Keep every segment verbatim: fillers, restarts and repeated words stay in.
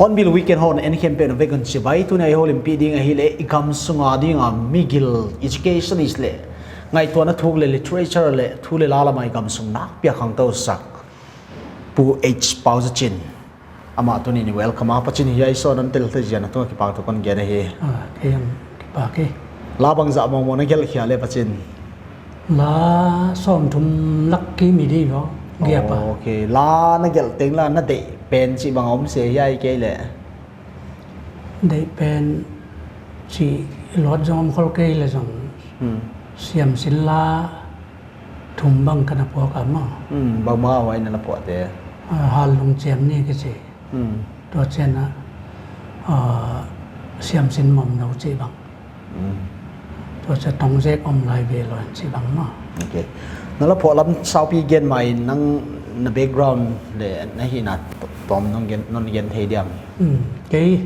Hornbill Weekend hon en khempeuh na vek un chibai. Tuni a i houlimpih ding ahihleh i gam sunga dinga migil, educationist leh ngaihtuahna thuk leh literature leh thu leh la lama i gam sung nakpi a khangtou sak Pu H Pauzathin. Amah tuni'n i welcome a, Pachin hiai show a hon tel theih ziak a tungah kipahthu kon gen ahi. Ah, kei hon kipak e. La bangzah mawngmawng na gelh khia leh Pachin? La sawmthum lak ki mi di lo, giap a. Oh, okay. La na gelh teng la na deih pen chih bang om se hiai kei leh? Deih pen chih luat zong om khol kei leh zong. Hmm. Siamsin la thum bang ka na puak a maw. Hmm, bangmah huai na na puak te? Ah, Hal Lungchiam Ni kichi. Hmm. Tua chiang a, ah, Siamsin Mawmno chih bang. Hmm. Tua chiang Tongzek Om Lai Ve Lou chih bang maw. Okay. Na la phuah lam saupi gen mai, nang na background leh na hihna tawm non gen, non gen thei diam? Hmm. Kei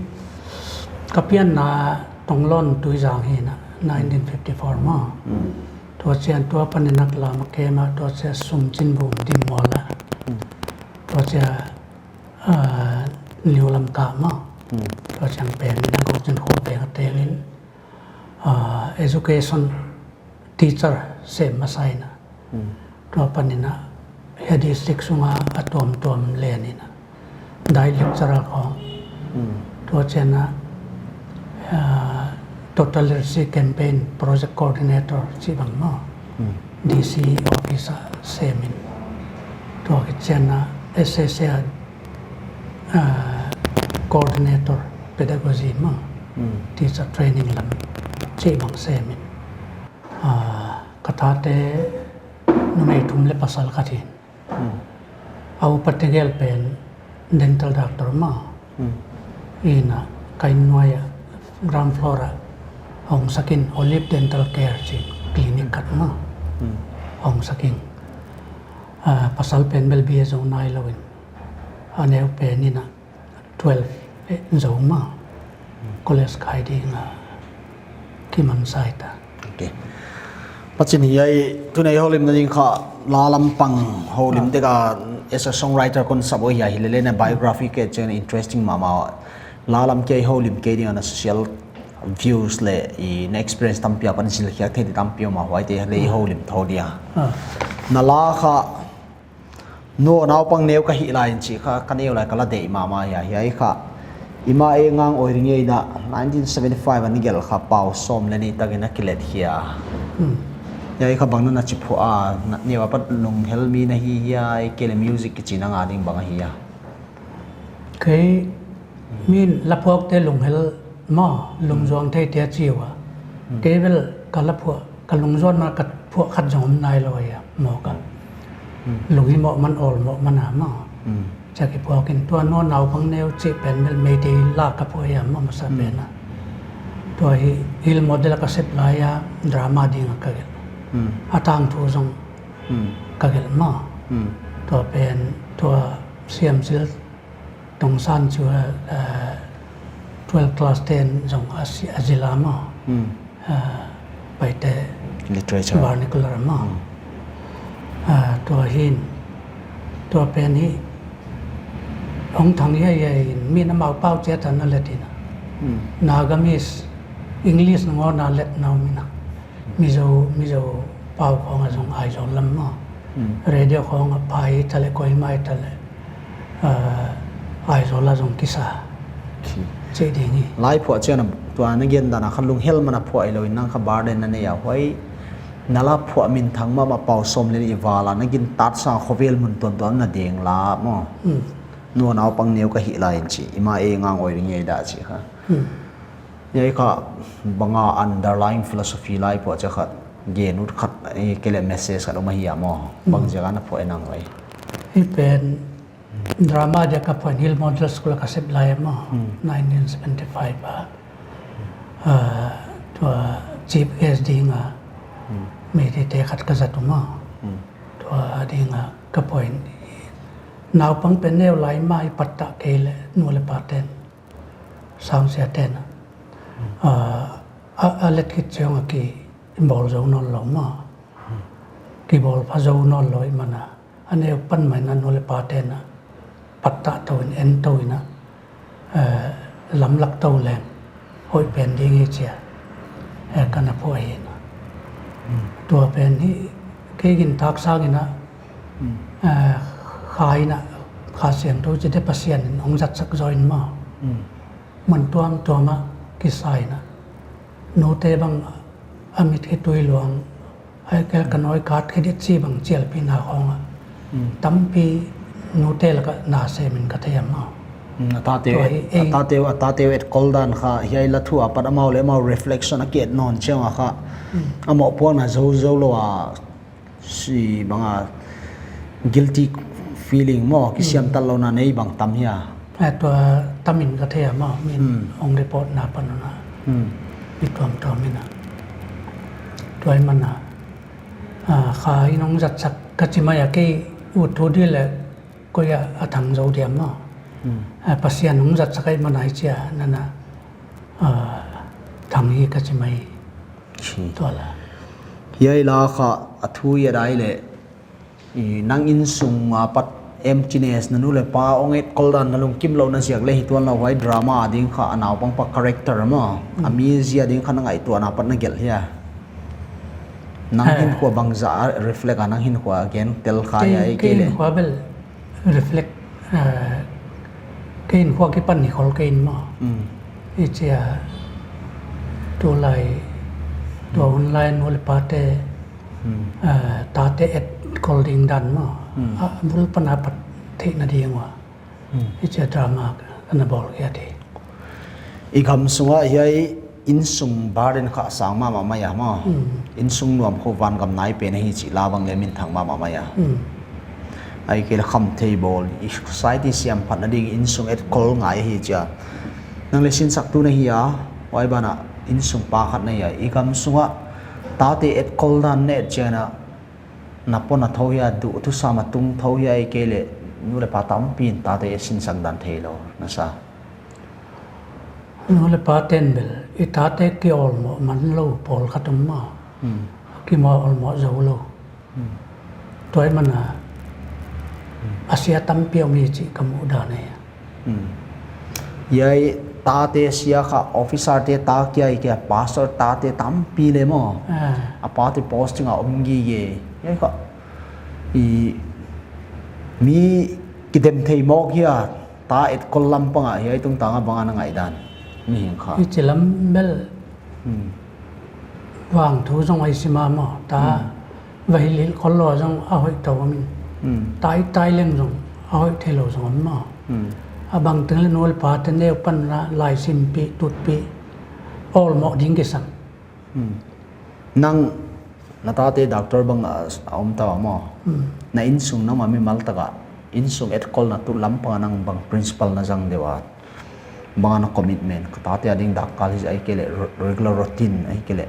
ka pianna Tonglon Tuizang hi na, nineteen fifty-four maw. Hmm. Tua chiang tua panin a Lama kem a, tua chiang Sumchinvum Dimmual a. Hmm. Tua chiang, ah, New Lamka maw. Hmm. Tua chiang pen in a Gokchinkhou peng a teng in, ah, education teacher sem masa in a. Hmm. Tua panin a, hiai district sunga a tuamtuam len in a, diet lecturer khong. Hmm. Tua chiang a, ah, Total Literacy Campaign project coordinator chih bang maw. Hmm. D C office a sem in. Tua khit chiang a, S S A, ah, coordinator pedagogy maw. Hmm. Teacher training lam chih bang sem in. Ah, ka tate numei thum leh pasal khat hi. Hmm. A upa tegel pen dental doctor maw. Hmm. Ina ka inn nuai a ground floor a hong sak in Olive Dental Care chih clinic khat maw. Hmm. Hong sak in. Ah, pasal pen bel B A zong nailou in. A neu pen in a twelve, eh, zou maw. College kai ding a kiman sai ta. Okay. Pachin hiai, tuni a i houlimna ding kha, la lam pang houlim dek a, as a songwriter kon sap uh hiai hilele na biography kei chiang interesting mahmah. La lam kei houlim kei ding a na social views leh i na experience tampi apan zil khiak thei di tampi om a, huaite leh i houlim thou dia. Ah. Na la kha, Nu naupang neu ka hih lai in chih kha, ka neu lai ka la deih mahmah hia, hiai kha. I ma e ngang oi ring ei dah, nineteen seventy-five a ni gelh kha pau sawm leh nih tak in a kilet hia. Hmm. Hiai kha bang na na chi phuah a, na, neu apat lunghel mi na hi hia, ahihkeileh music kichi na ngah ding bang ahi a? Kei, min la phuakte lunghel maw, lungzuang thei te a chi ua. Hmm. Kei bel ka la phuah, ka lungzuan ma ka phuah khat zong om nailou a maw ka. Hmm. Lunghimoh man awlmoh man a maw. Hmm. Chia kiphuak in tua Nu naupang neu chih pen bel Meitei la ka phuah a maw masa pen a. Hmm. Tua hi Hill Model a ka sep lai a drama ding a ka gelh. Hmm. A tangthu zong ka gelh maw. Hmm. Tua pen, tua Siamsil Tongsan chu, eh, twelve class ten zong a si-, a zil a maw. Hmm. Eh, Paite literature. Vernacular maw. Hmm. Eh, tua hin, tua pen hi, hong thang hiaihiai in, min amau pau chiat a na let in a. Hmm. Nagamese, English nangawn a let na om in a. Mizo, Mizo pau khong a zong Aizawl lam maw. Hmm. Radio khong a Phai hi ta leh, Kohima hi ta leh, ah, Aizawl a zong kisa. Khi. Chih ding hi. Lai phuah chiang a tua na gen dan a kha lunghel man a phuah hilou in nang kha burden na nei a huai. Na la phuah minthang mahmah Pau Sawmlian i val a, na gintak sang khovel mun tuamtuam na deng la maw. Hmm. Nu naupang neu ka hih lai in chi, i ma ei ngang oi ring ei da chi kha. Hmm. Ei kha bang a underlying philosophy lai phuah chia khat, gen ut khat, ei kei leh message khat om ahi a maw. Hmm. Bang ziak a na phuah e nang lai. Hi pen drama dia ka phuah in Hill Model School ka sep lai maw. Hmm. Nineteen seventy-five a. Ah, tua chief guest ding a. Hmm. Meitei te khat ka zat uh maw. Hmm. Tua ding a ka phuah in. Naupang pen neu lai mah i pattah kei leh nu leh pa ten, sangsia ten. Hmm. Ah, a, a let khit chiang a kibawl zou nawnlou maw. Hmm. Kibawl pha zou nawnlou i man a. A neu pan mai in nu leh pa ten a pattah tou in, en tou in a, eh, lamlak tou leng hoih pen ding hi chia, eh, ka na phuah hi na. Hmm. Tua pen hi kei gintak sang in a, hmm, eh, Kha in a, Kha Siangthou chih te Pasian in hong zatsak zaw in maw. Hmm. Mun tuamtuam a kisa in a. Nute bang a mit khi tui luang, ahihkeileh ka nawi kat khi dit chi bang chialpihna khong a. Hmm. Tampi nute lak a na sem in ka thei a maw. Hmm, a tate, tua hi ei, a tate, a tate etkol dan kha, hiai la thu apat amau leh amau reflection a ki et nawn chiang a kha. Hmm. A mohpuakna zou zou lou a, si bang a guilty feeling maw, kisiam, hmm, tallouna nei bang tam hia. A tua tam in ka thei a maw, min, hmm, hong report na pan na. Hmm. Mi tuamtuam in a. Tua i man a, ah, Kha in hong zatsak ka chi mai a kei ut thu di leh koi a a thang zou diam maw. Hmm. Ah, Pasian hong zatsak i man a i chia na na, ah, thang hi ka chi mai. Chi. Tua la. Hiai la kha a thu i et a leh, i nang insung apat emptiness, na nu leh pa hong etkol dan na lungkim louhna ziak leh hi tuanlou, huai drama a ding kha a naupang pa character maw. Hmm. A mi zia ding kha na ngaihtuahna apat na gelh hia. Nang, eh, hinkhua bangzah a reflect a, nang hinkhua gen tel kha hia, kei, ei kei leh. Hinkhua bel reflect, eh, kei hinkhua kipan ni khol kei in maw. Mm. I chia tulai, tua, mm, online nu leh pa te, mm, eh, tate etkol ding dan maw. Mm. A bul pan apat theihna ding ua. Hmm. I chia drama ka na bawl kia di. I gam sung a hiai insung burden kha sang mahmah mai a maw. Hmm. Insung nuam khong vangam nai pen hi chih la bang leh minthang mahmah mai a. Hmm. Ahihkeileh khamtheih bawl, i society siam phatna ding insung etkol ngai hi chia. Nang leh sinsaktu na hi a, huai ban a insung pa khat na hi a. I gam sung a tate etkol dan na et chiang a, na pom a thou hia, duh thusam a tung thou hia, ahihkeileh nu leh pa tampi in tate sinsak dan theilou na sa. Nu leh pa ten bel i tate ki awlmoh man lou pawl khat om maw. Hmm. Ki maw awlmoh zou lou. Hmm. Tua i man a, hmm, a sia tampi om hi chih ka muh dan e. Hmm. Hiai tate sia kha officer te ta kia, kia pastor tate tampi leh maw. Ah. A pate posting a om gige. Hiai kha i mi kidem thei mawk hia, ta etkol lam pang a hiai tungtang a bang a na ngaihdan. Mihing kha. I chi lam bel. Hmm. Vang thu zong ai si mahmah ta. Hmm. Va hilh hilh khol lou zong a hoih tou om in. Hmm. Tai tai leng zong a hoih theilou zong om maw. Hmm. A bang teng leh nu leh pa te neu pan a lai simpih, tutpih, awlmoh ding kisam. Hmm. Nang na tate doctor bang a, a om ta maw. Hmm. Na insung na ma mimal tak a, insung etkolna tuh lam pang a nang bang principle na zang deuh a. Bang a na commitment, ka tate a ding dak kal hi ahihkeileh ro-, regular routine ahihkeileh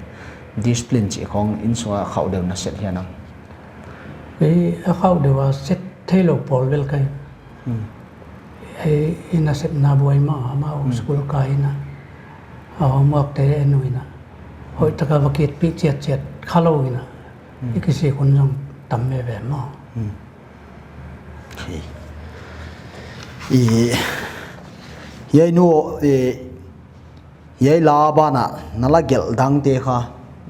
discipline chih khong insung a khauh deuh na set hia nang. Ei, a khauh deuh a set theilou pawl bel ka hi. Hmm. Ei, i nasepna buai mah, amau, hmm, school kai in a. A homework te en uh in a. Hoih tak a va kitpih chiatchiat kha lou in a. Hmm. I kisik hun zong tam veve maw. Hmm. Okay. I, hiai nu, i, hiai la ban a, na la gelh dangte kha,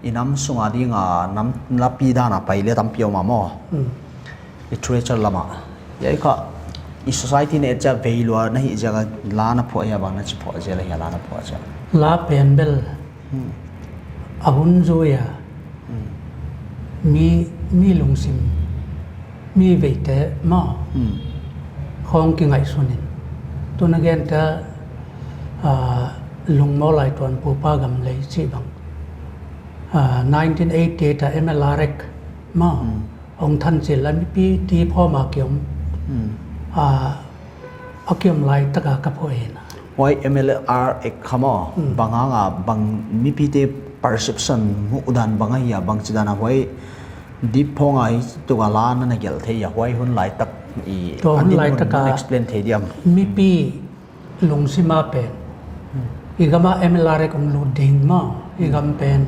i nam sung a ding a, nam lapi dan a pai leh tampi om a maw. Hmm. Literature lam a. Hiai kha, i society na et chiang a vei lua na hih ziak a la na phuah hia bang na chi phuah zel a hia la na phuah chiang. La pen bel. Hmm. A hun zui a. Hmm. Mi, mi lungsim, mi veite maw. Hmm. Khong kingaihsun in. Tun again ta, ah, Lungmawlai Tuanpupa Gamlei chih bang. Ah, nineteen eighty-eight a M L R Act maw. Hmm. Hong thanchil a mipi dip hawm a ki om. Hmm. Ah, a ki om lai tak a ka phuah hi na. Huai M L R Act kha maw, hmm, bang hang a, bang mipite perception muhdan bang ahia, bangchidan a huai dip hawm a hi tuk a la na na gelh thei a, huai hun lai tak i, tua hun lai tak a explain thei diam? Mipi lungsim a pen. Hmm. I gam a M L R Act hong lut ding maw, i gam pen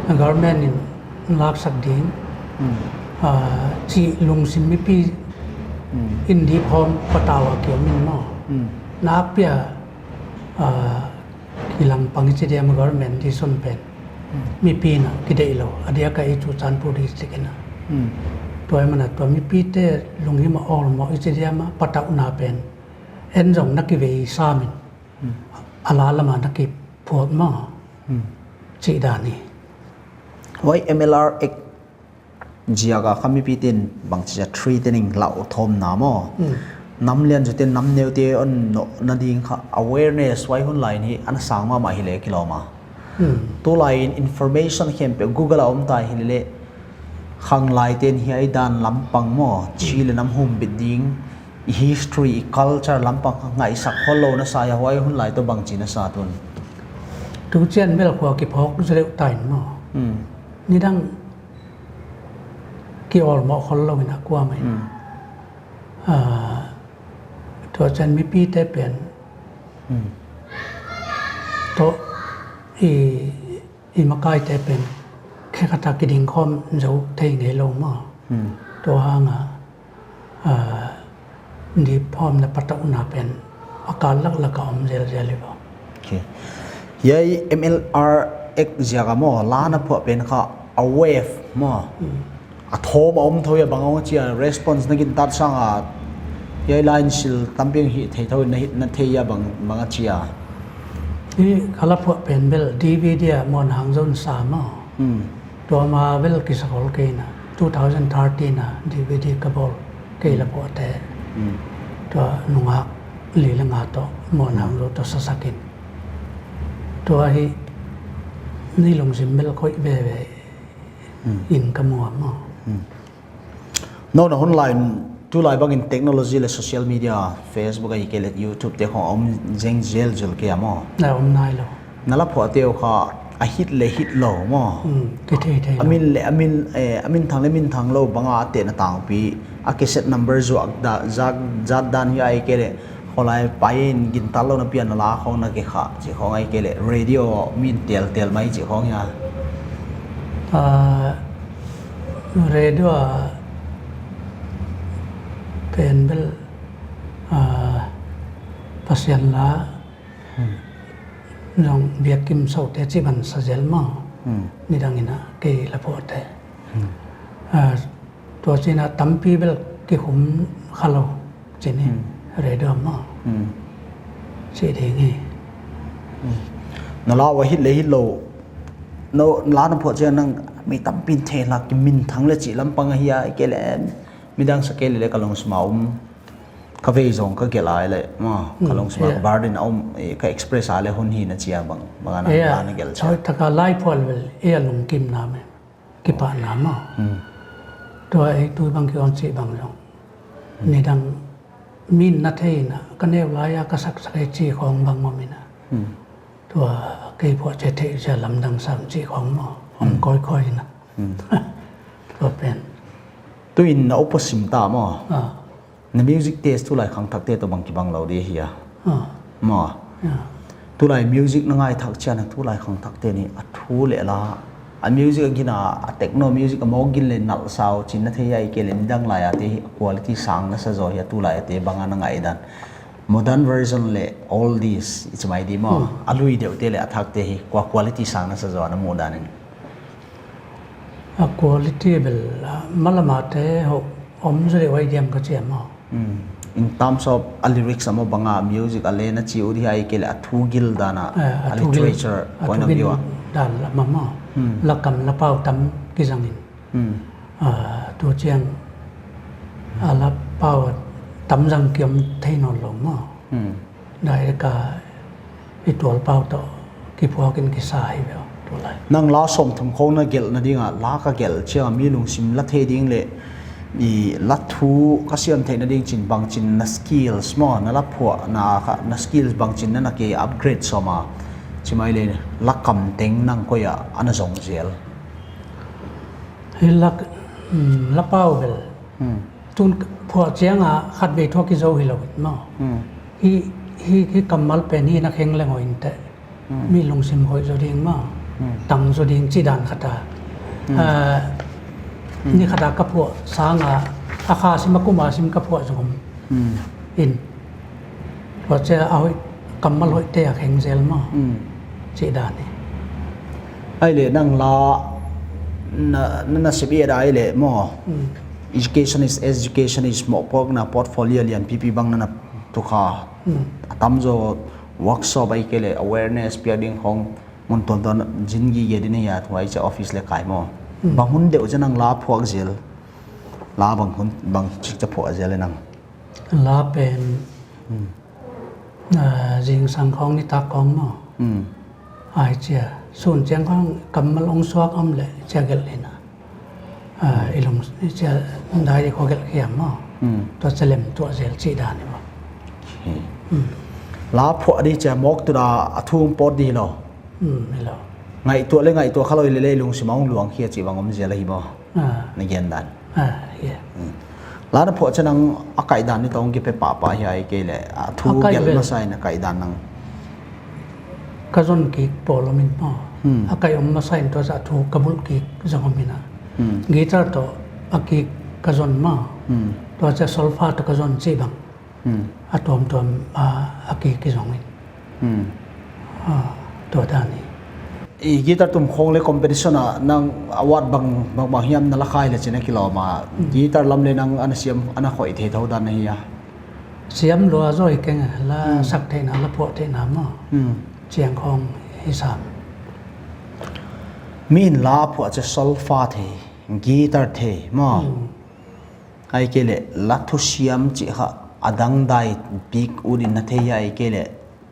government in laksak ding. Hmm. Ah, chih lungsim mipi, hmm, in dip hawm patau a ki om in maw. Hmm. Nakpi a, ah, kilangpang i chi diam government decision pen. Hmm. Mipi na kideih lou, a diak a i Churachandpur district in a. Hmm. Tua ahih manin tua mipite lunghimawh awlmoh i chi diam a patauhna pen. En zong na kivei sam in. Hmm. A la lam a na kiphuak maw. Hmm. Chih dan hi. Huai M L R Act ziak a kha mipite'n bangchi a threatening lauthawmna maw. Hmm. Nam lian zote nam neute hon nawhna ding kha awareness huai hun lai in hi ana sang mahmah hi leh kilawm a. Hmm. Tulai in information khempeuh Google a om ta hi leh, khanglaite'n hiai dan lampang maw, hmm, chi leh nam humbit ding, i history, i culture lampang kha ngaihsak khol lou na sa hia, huai hun lai toh bangchi na sa tun? Tu chiang bel khua kiphawk zaleuh ta in maw. Hmm. Nidang ki awlmoh khol lou in a kuamah in. Hmm. Ah, tua chiang mipite pen. Hmm. Toh i, i makaite pen. Khe khat a kiding khawm zou thei ngei lou maw. Hmm. Tua hang a, ah, dip hawmna patauhna pen a kal laklak a om zelzel hi vo. Okay. Hiai M L R Act ziak a maw, la na phuah pen kha a wave maw. Hmm. A thawm a om thou hia, bang hong chi a, response na gintak sang a, hiai la in sil tampi hih thei thou in na hih na thei hia bang, bang a chi a. Hi ka la phuah pen bel D V D a Muanhangzou in sa maw. Hmm. Tua ma bel kisa khol kei na, two thousand thirteen a D V D ka bawl kei la phuahte. Hmm. Tua nungak li leh nga toh Muanhangzou toh sasak in. Tua hi ni lungsim bel khoih veve. Hmm. In ka mu a maw. Hmm. Nou na hun lai in, tulai bang in technology leh social media, Facebook ahihkeileh YouTube te khong om zeng zelzel kei a maw. Na om nai lou. Na la phuahte uh kha a hit leh hit lou maw. Hmm, kithei thei lou. A min leh, a min, eh, a minthang leh minthang lou bang a tehna tangpi. A cassette number zuak da, zak, zat dan hi ahihkeileh. Kholai pai in gintak lou na pian na la khong na ke kha, chih khong ahihkeileh radio min teltel mai chih khong hia. Ah, radio a pen bel, ah, Pasian la, hmm, zong biakim soute chih bang sa zel maw. Hmm. Nidang in a kei la phuahte. Hmm. Ah, tua chi'n a tampi bel kikhum kha lou. Chih ni, hmm, radio maw. Hmm. Chih ding hi. Hmm. Na la uh a hit leh hit lou. Nou la na phuah chiang nang mi tampi'n thei lak ki minthang leh chih lampang ahi a, ahihkeileh midang sa kei leh leh ka lungsim a um. Ka vei zong ka gelh a leh maw. Ka lungsim a ka burden a um, eh, ka express a leh hun hi na chi a bang. Bang a na la na gelh chiang. Taka lai phuah bel, eh, a lungkimna me. Kipahna maw. Hmm. Tua ei tu bang ki on chih bang zong. Hmm. Nidang min na thei na, ka neu lai a ka saksak ei chih khong bang maw min a. Hmm. Tua kei phuah chiang thei sia lamdang sam chih khong maw. Om, hmm, koikoi na. Hmm. Tua pen. Tu in na upa sim ta maw. Ah. Na music taste tulai khangthakte toh bang kibang lou di hia. Ah. Maw. Yeah. Tulai music na ngaihthak chiang a tulai khangthakte ni a thu leh la. A music a gina, a techno music a mawk gin leh nalh sau chih na thei ahihkeileh midang lai a te hi quality sang na sa zaw hia tulai a te bang a na ngaihdan. Modern version leh oldies, i chi mai di maw. Hmm. A lui deuh te leh a thak te hi kua quality sang na sa zaw na muhdan in. A quality bel, ah, malam a te ho om zaw leh huai diam ka chi a maw. Hmm. In terms of a lyrics a maw bang a music a leh na chi uh di ahihkeileh a thu gil dan a, eh, a literature point of view a. Dan la maw maw. Hmm. La kam la pau tam kizang in. Hmm. Ah, tu chiang a la pau tam zang kiam thei nawn lou maw. Hmm. Direct a i tual pau toh kiphuak in kisa hi ve aw, tulai. Nang la sawmthum khong na gelhna ding a, la ka gelh chiang a mi lungsim la thei ding leh, i la thu ka siam theihna ding chin bangchin na skills maw, na la phuahna kha, na skills bangchin na na ke upgrade sawm a, chi mai leh la kam teng nang koi a ana zong zel? Hi la, hmm, la pau bel. Hmm. Tun phuah chiang a khatvei thu kizou hilou maw. Hmm. Hi, hi, hi kammal pen hi na kheng leng uh inteh. Hmm. Mi lungsim hoih zaw ding maw. Hmm. Tang zaw ding chi dan khat a. Hmm. Ah, Hmm. ni khat a ka phuah sang a, a kha sim a kum a sim ka phuah zong om. Hmm. In. Tua chia a hoih, kammal hoih te a kheng zel maw. Hmm. Chi dan hi. Ai leh nang la na, na, na sep i da ai leh maw. Hmm. Education is education is maw, pawlna portfolio lian pipi bang na na tu kha. Hmm. A tam zaw workshop ai ke leh awareness piak ding khong mun tuamtuam zin gige ding hi a, tu ai chia office leh kai maw. Hmm. Bang hun deuh chia nang la phuak zel. La bang hun, bang chik chia phuak zel e nang. La pen, Hmm. ah, zingsang khong nitak khong maw. Hmm. Ai chia, sun chiang khong kammal ong suak om leh chia gelh in a. Ah, i lung, i chia dai di khong gelh hiam maw. Hmm. Tua chia lem tuah zel chi dan hi maw. Okay. Hmm. La phuah di chia mawk tu da a thu pawt di lou. Hmm, hilou. Ngaihtuah leh ngaihtuah kha lou leh leh lungsim a ong luang hi a chi bang om zel ahi maw. Ah. Na gen dan. Ah, yeah. Hmm. La na phuah chia nang a kai dan ni tawh kipe pahpah hi ai ke leh, a thu A kai gelh bel. masa in a kai dan nang. Ka zon kik pawl om in maw. Hmm. A kai om masa in tua chia thu ka bulh kik zong om in a. Hmm. Guitar toh a kik ka zon maw. Hmm. Tua chia solfa toh ka zon chi bang. Hmm. A tuamtuam a, a kik kizong in. Hmm. Ah, tua dan hi. I guitar tum khong leh competition a nang award bang, bang, bang hiam na la khai leh chi na kilawm a. Hmm. Guitar lam leh nang ana siam, ana khoih thei thou dan na hi a. Siam lua zaw hi keng a, la Hmm. sak theihna, la phuah theihna maw. Hmm. Chiang khong hi sam. Min la phuah chia solfa thei, guitar thei maw. Hmm. Ai ke leh, la thusiam chih kha a dangdai bik ut in na thei a ai ke leh.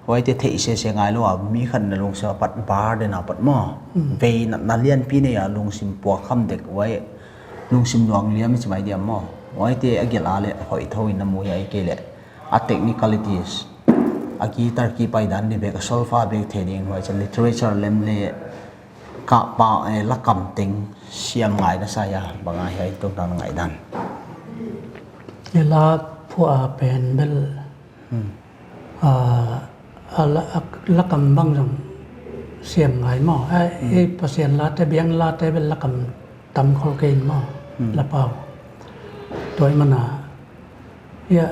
Huaite theih sese ngai lou a, mi khat na lungsim a pat bar den a pat maw. Hmm. Vei na, na lianpi nei a lungsim puak kham dek huai. Lungsim luang liam chi mai diam maw. Huaite a gelh a leh hoih thou in na mu hi ai ke leh. A technicalities. A guitar ki pai dan di bek, a solfa bek thei ding huai chia literature lem leh Ka pa, eh, la kam teng siam ngai na sa hia, bang a hiai tuk dan ngaihdan. I la phuah a pen bel, Hmm. ah, a la, a la kam bang zong siam ngai maw. Eh, Hmm. eh, Pasian late, biang late bel la kam tam khol kei maw. Hmm. La pau. Tua i mana, ia,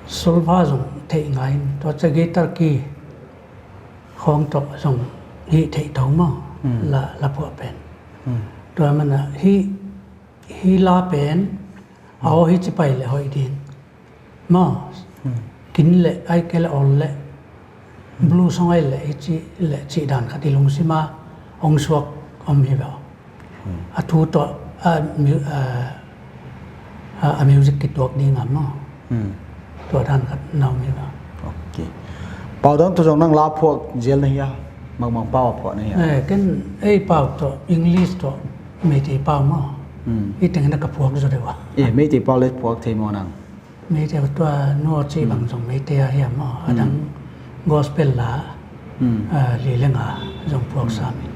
solfa zong theih ngai, tua chia guitar ki khong toh zong hih theih thou maw, Hmm. la, la phuah pen. Hmm. Tua mana hih, hih la pen, Hmm. aw hih chi pai leh hoih ding. Maw, Hmm. kin leh, ai ke leh ol leh, Hmm. blues song ai leh, hih chi leh chi dan khat i lungsim a, ong suak om hi ve. Hmm. A thu toh, a mu-, a, a, a music kituak ding a maw. Hmm. Tua dan khat na om hi ve. Ok. Pau dang toh zong nang la phuak zel na hia, mang mang pau a phuak na hia. Eh, ken ei pau toh, English toh, Meitei pau maw. Hmm. I teng na ka phuak zaw deuh a. Eh, Meitei pau leh phuak thei maw nang. Meitei tua nu chi Hmm. bang zong Meitei a hia maw, Hmm. adang gospel la, Hmm. ah, li leng a zong phuak Hmm. sam in.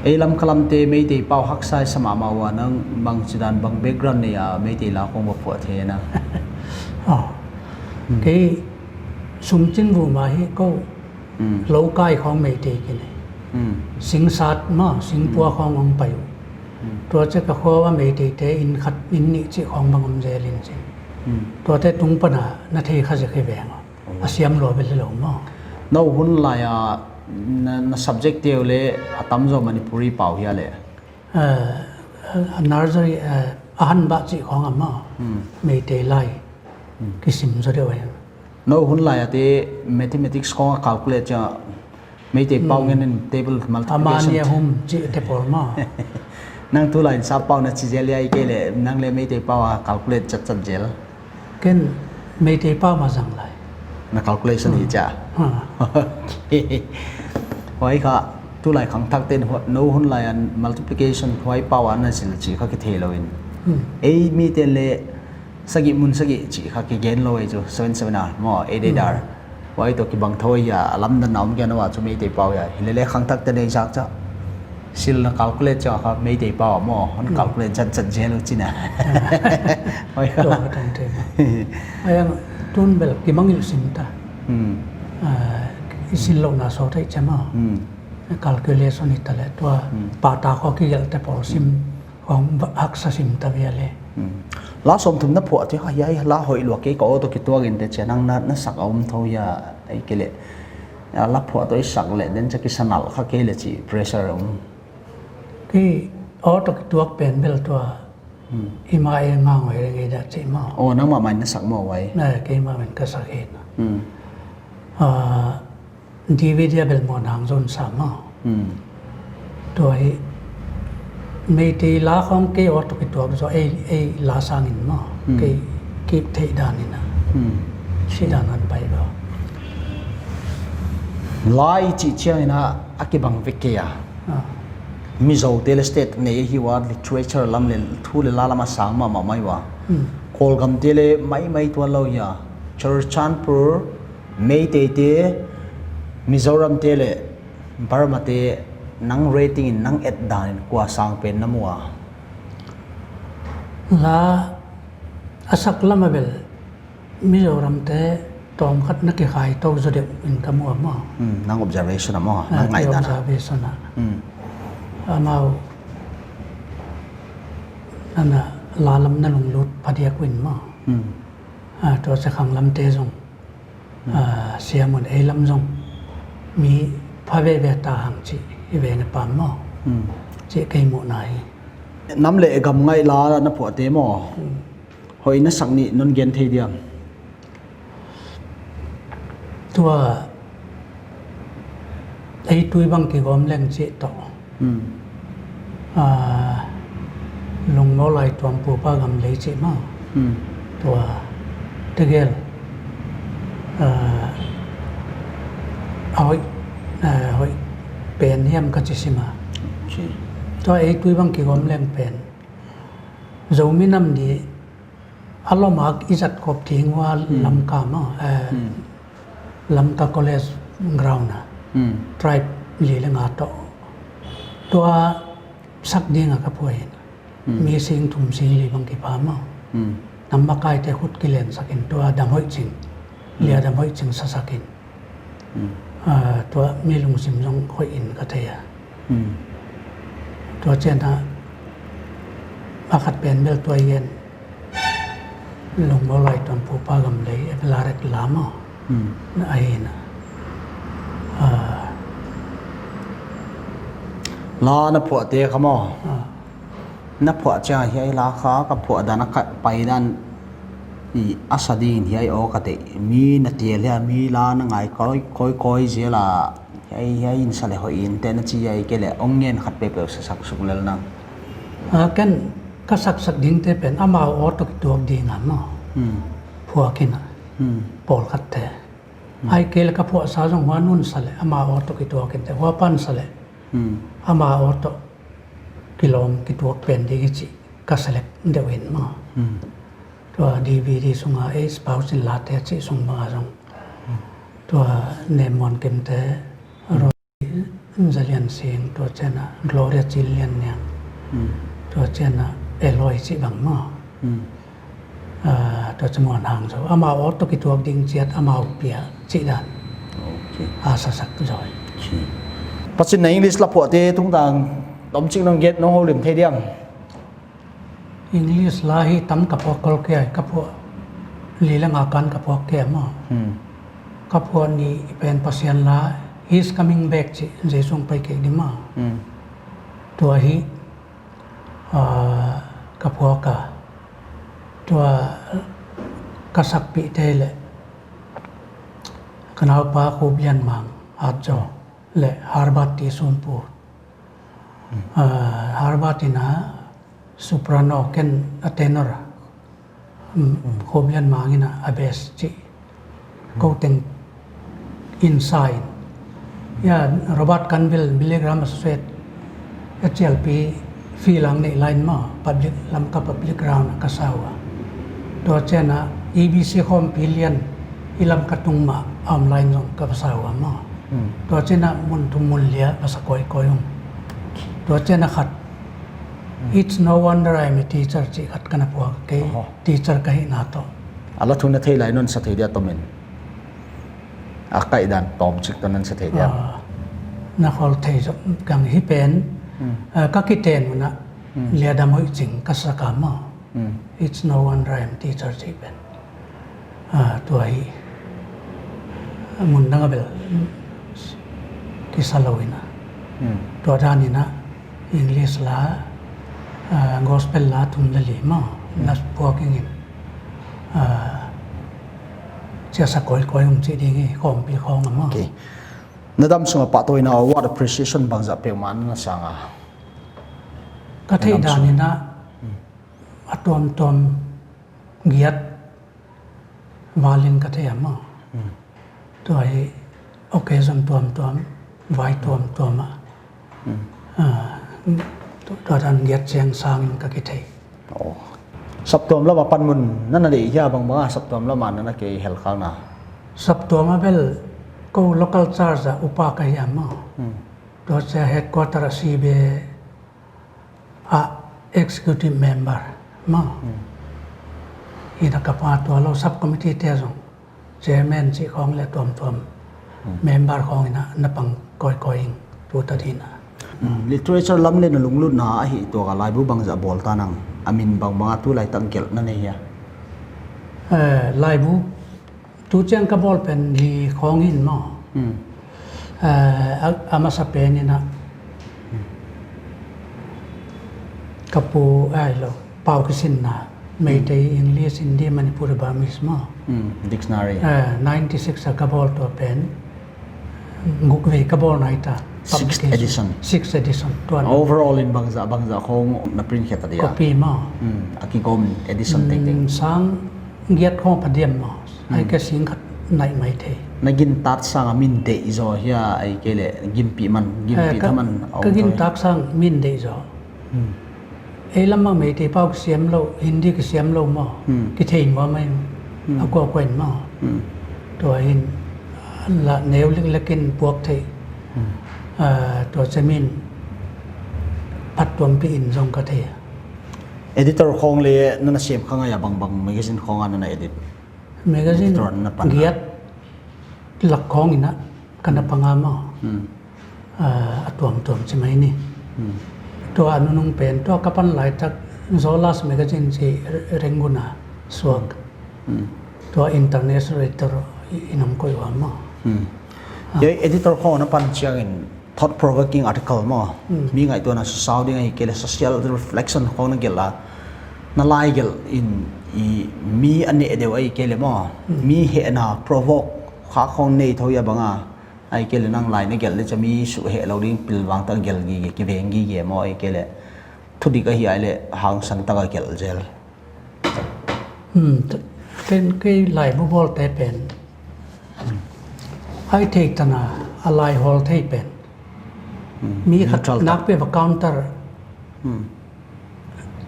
Ei Lamka lamte Meitei pau haksa i sa mahmah ua, nang bangchidan bang background nei a Meitei la khong va phuah thei na. Oh. Hmm. Kei Sumchinvum a hi kou Hmm. Loukai khong Meitei ki nei. Hmm. Singsat maw, Singpua Hmm. khong ong pai uh. Hmm. Tua chia ka khua a Meitei te inn khat inn nih chih khong bang om zel in chin. Hmm. Tuate tung pan a na thei kha zek hi veng. Oh. A siam lua bel lou maw. Nou hun lai a na, na subject te uh leh a tam zaw Manipuri pau hia leh. Eh, nursery, eh, ahan ba chih khong a maw. Hmm. Meitei lai. Hmm. Kisim zaw deuh a. Nou hun lai a te mathematics khong a calculate chia Meitei pau Hmm. ngen in table multiplication. Amani ahum chih te pawl maw. Nang tulai in Sap pau na chi zel hia, ahihkeileh nang leh Meitei pau a calculate chatchat zel? Ken Meitei pau mah zang lai. Na calculation hi chia. Ha. Huai kha, tulai khangthak ten hua, nou hun lai a multiplication huai pau a na zil chih kha kithei lou in. Hmm. Ei miten leh sagih mun sagih chih kha kigen lou ei chu, seven seven a maw, eight eight a. Hmm. Huai toh kibang thou hia, a lamdang na om kia nou a chu Meitei pau hia. Hilele khangthak te nei zak cha. Sil na calculate cha kha Meitei pau maw, hon Hmm. calculate chatchat zel uh chihna. Huai kha. Tua ka tang te. Ai ang tun bel kimangngilh sim ta. Hmm. Ah, i sil louhna sawt ei chia maw. Hmm. Calculation hi ta leh tua Hmm. pata khawng kigelh te pawl sim. Khawng ba-, haksa sim ta ve leh. Hmm. La sawmthum na phuah te kha hiai la hoih lua kei ka aw toh kituak in te chia nang na, na sak a om thou hia, ahihkeileh. A la phuah toh i sak leh den cha kisa nalh kha kei leh chih pressure om. Kei aw toh kituak pen bel tua. Hmm. I ma e ngang hoih reng ei da chih maw. Oh, nangmah mai na sak maw huai? Na, keimah mai ka sak hi na. Hmm. Ah, D V D a bel Muanhang Zou in sa maw. Hmm. Tua hi Meitei la khawng kei aw toh kituak zaw ei, ei la sang in maw. Hmm. Kei kip theih dan in a. Hmm. Si dan an pai ba. La i chih chiang in a, a kibang vek kei a. Ah. Mizo te leh state nei hi ua, literature lam leh thu leh la lam a sang mahmah mai ua. Hmm. Kawlgam te leh maimai tuan lou hia. Churachandpur, Meitei te, Mizoram te leh Burma te, nang rating in, nang et dan in kua sang pen na mu a? La a sak lam a bel Mizoram te tawmkhat na kikhai tou zaw deuh in ka mu a maw. Hmm, nang observation a maw, Ah, nang ngaihdan a. Observation a. Hmm. Amau ana la lam na lunglut phadiak uh in maw. Hmm. Ah, tua cha khang lam te zong. Hmm. Ah, siam un ei lam zong mi pha veve ta hang chih i veng a pam maw. Hmm. Chih kei muhna hi. Nam leh gam ngaih la na phuah te maw. Hmm. Hoih na sak nih non gen thei diam? Tua ei tui bang kigawm leng chih toh. Hmm. Ah, Lungmawlai Tuampupa Gam Lei chih maw. Hmm. Tua tegel. Ah, a hoih, ah, hoih pen hiam ka chi sim a. Okay. Tua ei tui bang kigawm leng pen. Zomi nam di a lawm a i zat kop ding ua Hmm. Lamka maw, eh, Hmm. Lamka College ground a. Hmm. Tribe li leh nga toh. Tua sak ding a ka phuah in. Hmm. Mi sing thum sing li bang kipha maw. Hmm. Nam makai te khut kilen sak in tua dam hoih ching. Hmm. Lia dam hoih ching sa sak in. Hmm. Ah, tua mi lungsim zong hoih in ka thei a. Hmm. Tua chiang a, a khat pen bel tua i gen, Lungmawlai Tuampupa Gam Lei, Ebelarek la maw. Hmm. Na ahi na. Ah. La na phuah te kha maw. Ah. Na phuah chiang hiai la kha ka phuah dan a ka pai dan i a sa ding hiai aw ka tei. Mi na tel hia, mi la na ngai koi, koi, koi zel a, hiai, hiai in sa leh hoih in te na chi hiai kei leh ong ngen khat peuhpeuh sa sak suk lel nang. Ah, ken ka sak sak ding te pen amau aw toh kituak ding a maw. Hmm. Phuak in a. Hmm. Pawlkhat te. Hmm. Ahihkeileh ka phuahsa zong huan un sa leh, amau aw toh kituak in te, hua pan sa leh. Hmm. Amau aw toh kilawm kituak pen ding hi chih ka select deuh in maw. Hmm. Tua D V D sung a ei spouse in la te chih sung bang a zong. Hmm. Tua Nemmuankimte, Hmm. Roy Zaliansing, tua chiang a Gloria Chinlianniang. Hmm. Tua chiang a Eloi chih bang maw. Hmm. Ah, tua chiang Muanhang Zou. Amau aw toh kituak ding chiat amau pia chih dan. Okay. A sa sak zaw. Okay. Pathian na English la phuah te tungtang tomchik nong gen nong houlim thei diam? English la hi tam ka phuak kei a, ka phuah li leh nga kan ka phuak kei a maw. Hmm. Ka phuah nih pen Pathian la, He's Coming Back chih, Jesu hong pai kei di maw. Hmm. Tua hi ah, ka phuak a. Tua ka sakpih te leh ka naupa Khuplianmang Atzaw leh Herbert T. Sunpu. Ah, Harvard in a soprano, ken a tenor. Hmm, Khublianmang in a bass chih. Kou teng in sa in. Ya, Robert Canville, Billy Graham Associate, H L P, field a neih lai in maw, public, Lamka public ground ka sa ua. Tua chiang a E B C khawmpi lian, i Lamka tung mah a om lai in zong ka sa ua maw. Hmm. Tua chiang a mun thum mun li a va sa kawikawi ung. Tua chiang a khat, It's No Wonder I'm a Teacher chih khat ka na phuak, kei teacher ka hihna toh. A la thu na thei lai non sa thei dia tomin. A kaihdan tawm chik toh non sa thei dia. Ah, na khawl thei zaw kang hi pen. Hmm. Ah, ka kiten un a, hmm, Liadam Hoihching ka sa ka maw. Hmm. It's No Wonder I'm a Teacher chih pen. Ah, tua hi. Mun dang a bel kisa lou in a. Hmm. Tua dan in a English la, ah, gospel la thum le li maw. Hmm. Na phuak ing in. Ah, chia sa kawikawi ung chih ding hi, khawmpi khawng a maw. Okay. Na dam sung a pahtawi in a award appreciation bangzah peuhmah na sang a? Ka theih dan in a, hmm, a tuamtuam giat val in ka thei a maw. Hmm. Tua hi occasion tuamtuam, vai tuamtuam a. Hmm. Ah, tu-, tua dan giat chiang sang in ka kithei. Oh. Saptuam lam a panmun na na deih hia, bangbang a saptuam lam a na na kihel khak na? Saptuam a bel kou local church a upa ka hi a maw. Hmm. Tua chia headquarter a C B A a executive member maw. Hmm. Hi na ka pahtawi lou, subcommittee te zong chairman chih khawng le tuamtuam, hmm, member khawng in a na pang kawikawi ing tu ta ding a. Hmm. Literature lam le na lunglutna ahih tuak a laibu bangzah bawl ta nang, a min bangbang a tulai tak gelh na nei hia? Eh, laibu tu chiang ka bawl pen li khawng in maw. Hmm. Eh, a, a masa pen in a, ka pu, ai lo, pau kisinna, Meitei, hmm, English, Hindi, Manipuri, Burmese maw. Hmm, dictionary. Eh, ninety six a ka bawl tua pen, nguk vei ka bawl nai ta. Sixth publication. Edition. Sixth edition, tuan. Overall in bangzah, bangzah khawng na print khe ta dia? Copy maw. Hmm, a kigawm edition tengteng. Hmm, sang giat khawng padiam maw. Ai, hmm, ka sing khat nai mai thei. Na gintak sang a min deih zaw hia, ai kei le, gimpih man, eh, gimpih ka, thaman a ka om gintak sang min deih zaw. Hmm. Ei lam ah Meitei pau kisiam lou, Hindi kisiam lou maw. Hmm. Kithei maw mai. Hmm. A kua kua in maw. Hmm. Tua in la neu lek lek in puak thei. Hmm. Ah, tua chiang min phattuampih in zong ka thei. Editor khawng le na na sem kha ngai a, bangbang magazine khawng a na na edit? Magazine, editor na pan a, giat lak khawng in a ka na pang a maw. Hmm. Ah, a tuamtuam chi mai ni. Hmm. Tua a nunung pen, tua ka pan lai tak Zola's Magazine chi Re-, Rangoon a suak. Hmm. Tua international editor i, i nung koi wa maw. Hmm. Ah. Hiai editor khawng na pan chiang in thought provoking article maw. Hmm. Mi ngaihtuahna susau ding ahihkeileh social reflection khawng na gelh a. Na lai gelh in i mi a neh deuh ahihkeileh maw. Hmm. Mi hehna provoke kha khawng nei thou hia bang a. Ahihkeileh nang lai na gelh leh cha mi suhheh lou ding pilvang tak gelh gige, kiveng gige maw ahihkeileh. Thudik ahih leh hangsan tak a gelh zel. Hmm, t-, ken kei laibu bawlte pen. Ai thei tan a, a lai hawl thei pen. Hmm, mi khat neutral tak. Nak pe va counter. Hmm.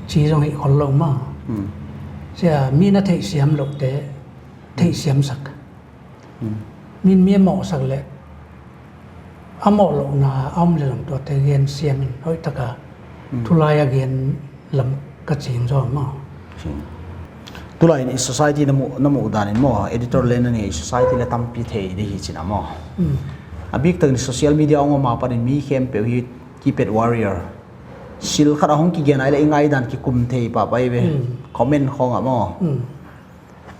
Chi zong hi khol lou maw. Hmm. Chia mi na theihsiam lou te, theihsiam sak. Hmm. Min mi a mawhsak leh, a mawh louhna a om leh zong tuate gen siam in hoih tak a, hmm, thulai a gen lam ka ching zaw maw. Ching. Tulai in i society na muh, na muh dan in maw, editor le na ni i society le tampi thei di hi chin a maw. Hmm. A bik tak in social media ong om a pan in mi khempeuh hi keypad warrior. Sil khat a hong kigen ai leh i ngaidan kikum thei pahpah ve. Hmm. Comment khawng a maw. Hmm.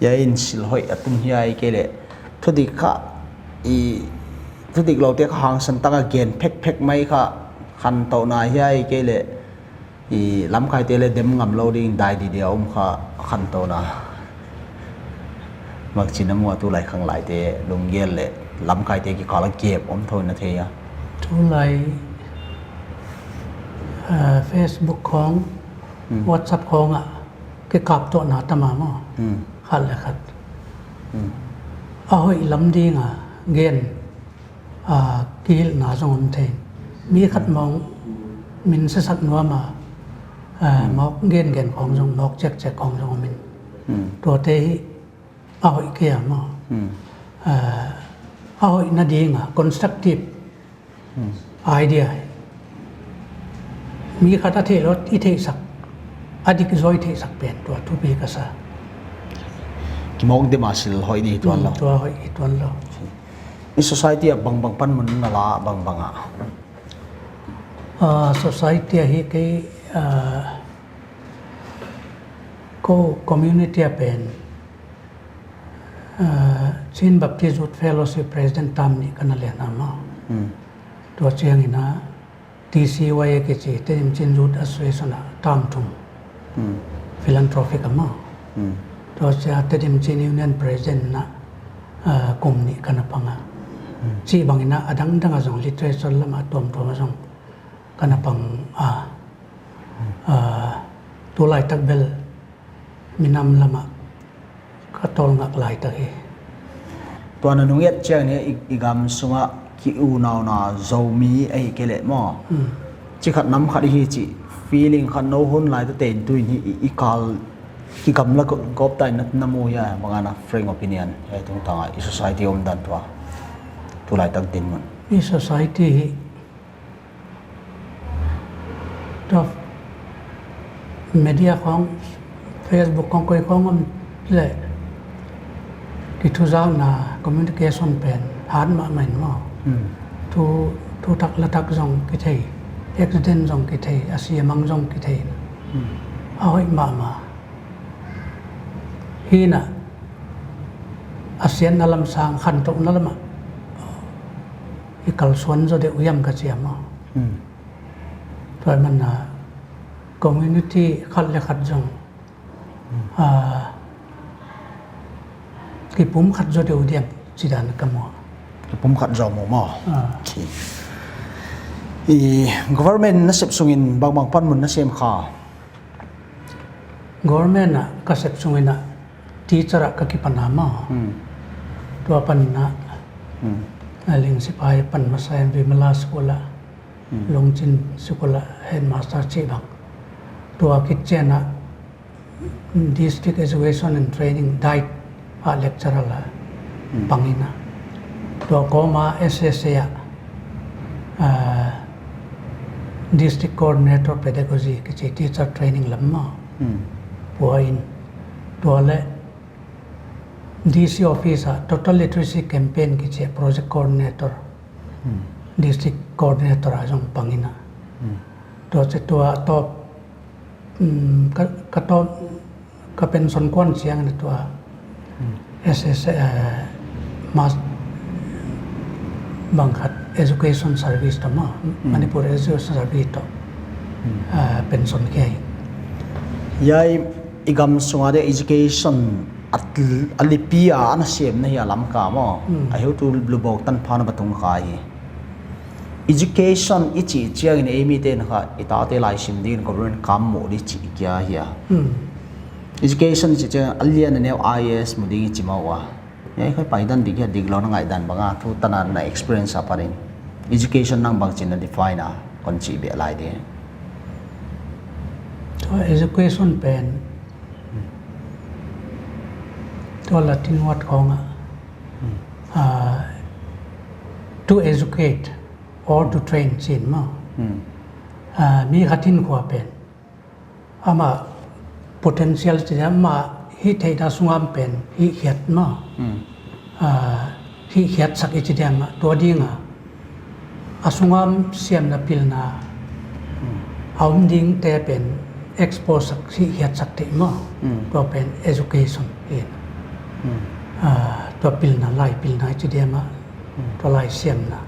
Hiai in sil hoih a tum hia ahihkeileh. Thudik kha, i, thudik loute kha hangsan tak a gen phekphek mai kha, khantouhna hia ahihkeileh. I, lamkaite le dem ngam lou ding dai di dia om kha khantouhna. Mak chin a muh a tulai khanglaite lunggel leh lamkaite kikal a gap om thou na thei a. Tulai Ah, Facebook khong, Hmm. WhatsApp khong ah kikaptouhna tam a maw. Hmm. Khat leh khat. Hmm. A hoih lam ding a gen, ah, kihilhna zong om thei. Mi khat Hmm. mawk min sisak nuam a, ah, Hmm. mawk gengen khong zong, mawk chekchek khong zong om in. Hmm. Tuate hi a hoih kei a maw. Hmm. Ah, a hoihna ding a constructive Hmm. idea. Mi khat a theih lou i theihsak, a dik zaw i theihsak pen tua thupi ka sa. Kimawk dim a sil hoih ni tuan Hmm, lou. Tua hoih hi tuan lou. I society a bangbang panmun na la bangbang a. Ah, society a hi kei, ah, ko community a pen, ah, Chin Baptist Youth Fellowship President term nih ka na len a maw. Hmm. Tua chiang in a T C Y A kichi, Tedim Chin Youth Association a term thum. Hmm. Philanthropic a maw. Hmm. Tua chia Tedim Chin Union President na, ah, kum nih ka na pang a. Hmm. Chibang in a adangdang a zong literature lam a tuamtuam a zong ka na pang a. Hmm. Ah, tulaitak bel minam lam a ka tawlngak laitak hi. Tua na nung et chiang in i, i gam sung a ki unauna Zomi ahihkeileh maw. Hmm. Chi khat nam khat hi chi feeling khat nou hun lai ta ten tu in hi i, i kal ki gamla ko, gawp ta in na, na mu hia bang a na frank opinion. Hiai tungtang a i society omdan tua. Tulaitak dinmun. I society hi Tua media khong, Facebook khong, koi khong om leh kithuzakna communication pen hat mahmah in maw. Hmm. Thu, thutak latak zong kithei, accident zong kithei, a siamang zong kithei. Hmm. A hoih mahmah. Hi na, a siatna lam sang, khantouhna lam ah i kalsuan zaw deuh hiam ka chi a maw. Hmm. Tua ahih manin a community khat leh khat zong, Hmm. ah, kipumkhat zaw deuh diam chih dan ka mu a. Kipumkhat zaw mu maw. Ah. Okay. I government nasep sungin bangbang panmun na sem kha? Government ah ka sep sungin a teacher ah ka kipan a maw. Hmm. Tua apan in a, Hmm. a Ling Sipai pan masa in Vimala School ah, Hmm. Lungchin School ah headmaster chih bang. Tua khit chiang a District Education and Training, DEIT ah lecturer la Hmm. pang in a. Tua kawm a S S A ah, ah, District Coordinator Pedagogy kichi teacher training lam maw. Hmm. Pua in. Tua leh D C office ah Total Literacy Campaign kichi project coordinator. Hmm. District coordinator ah zong pang in a. Hmm. Tua chia tua top, um, ka, ka top, ka pension kuan chiang in a tua Hmm. S S, eh, mas bang khat education service toh maw, Hmm. Manipur Education Service toh, Hmm. eh, pension khia hi. Hiai i gam sung a dia education a, a lipi a ana siamna hi a Lamka maw. Hmm. A heutu lubawk tanpha na va tung kha hi. Education i chih chiang in eimite'n kha i tate laisim ding in government kam mu di chih kia hi a. Hmm. Education i chih chiang a lian a neu I A S mu ding i chi mah ua. Hiai kha i paidan dik hia diklou na ngaihdan bang a, tu tan a na experience apan in. Education nang bangchin na define a, kon chih beh lai di. Tua education pen, tua Latin word khong a, Hmm. ah, to educate or to train chih maw. Hmm. Ah, mi khat hinkhua pen, ama potential chih dia, ama hihtheihna sungam pen hihkhiat maw. Hmm. Ah, hihkhiatsak i chih dia maw, tua ding a. A sungam siamna pilna Hmm. a om dingte pen expose sak, hihkhiatsak theih maw. Hmm. Tua pen education hi. Hmm. Ah, tua pilna, lai pilna i chih dia maw. Hmm. Tua lai siamna.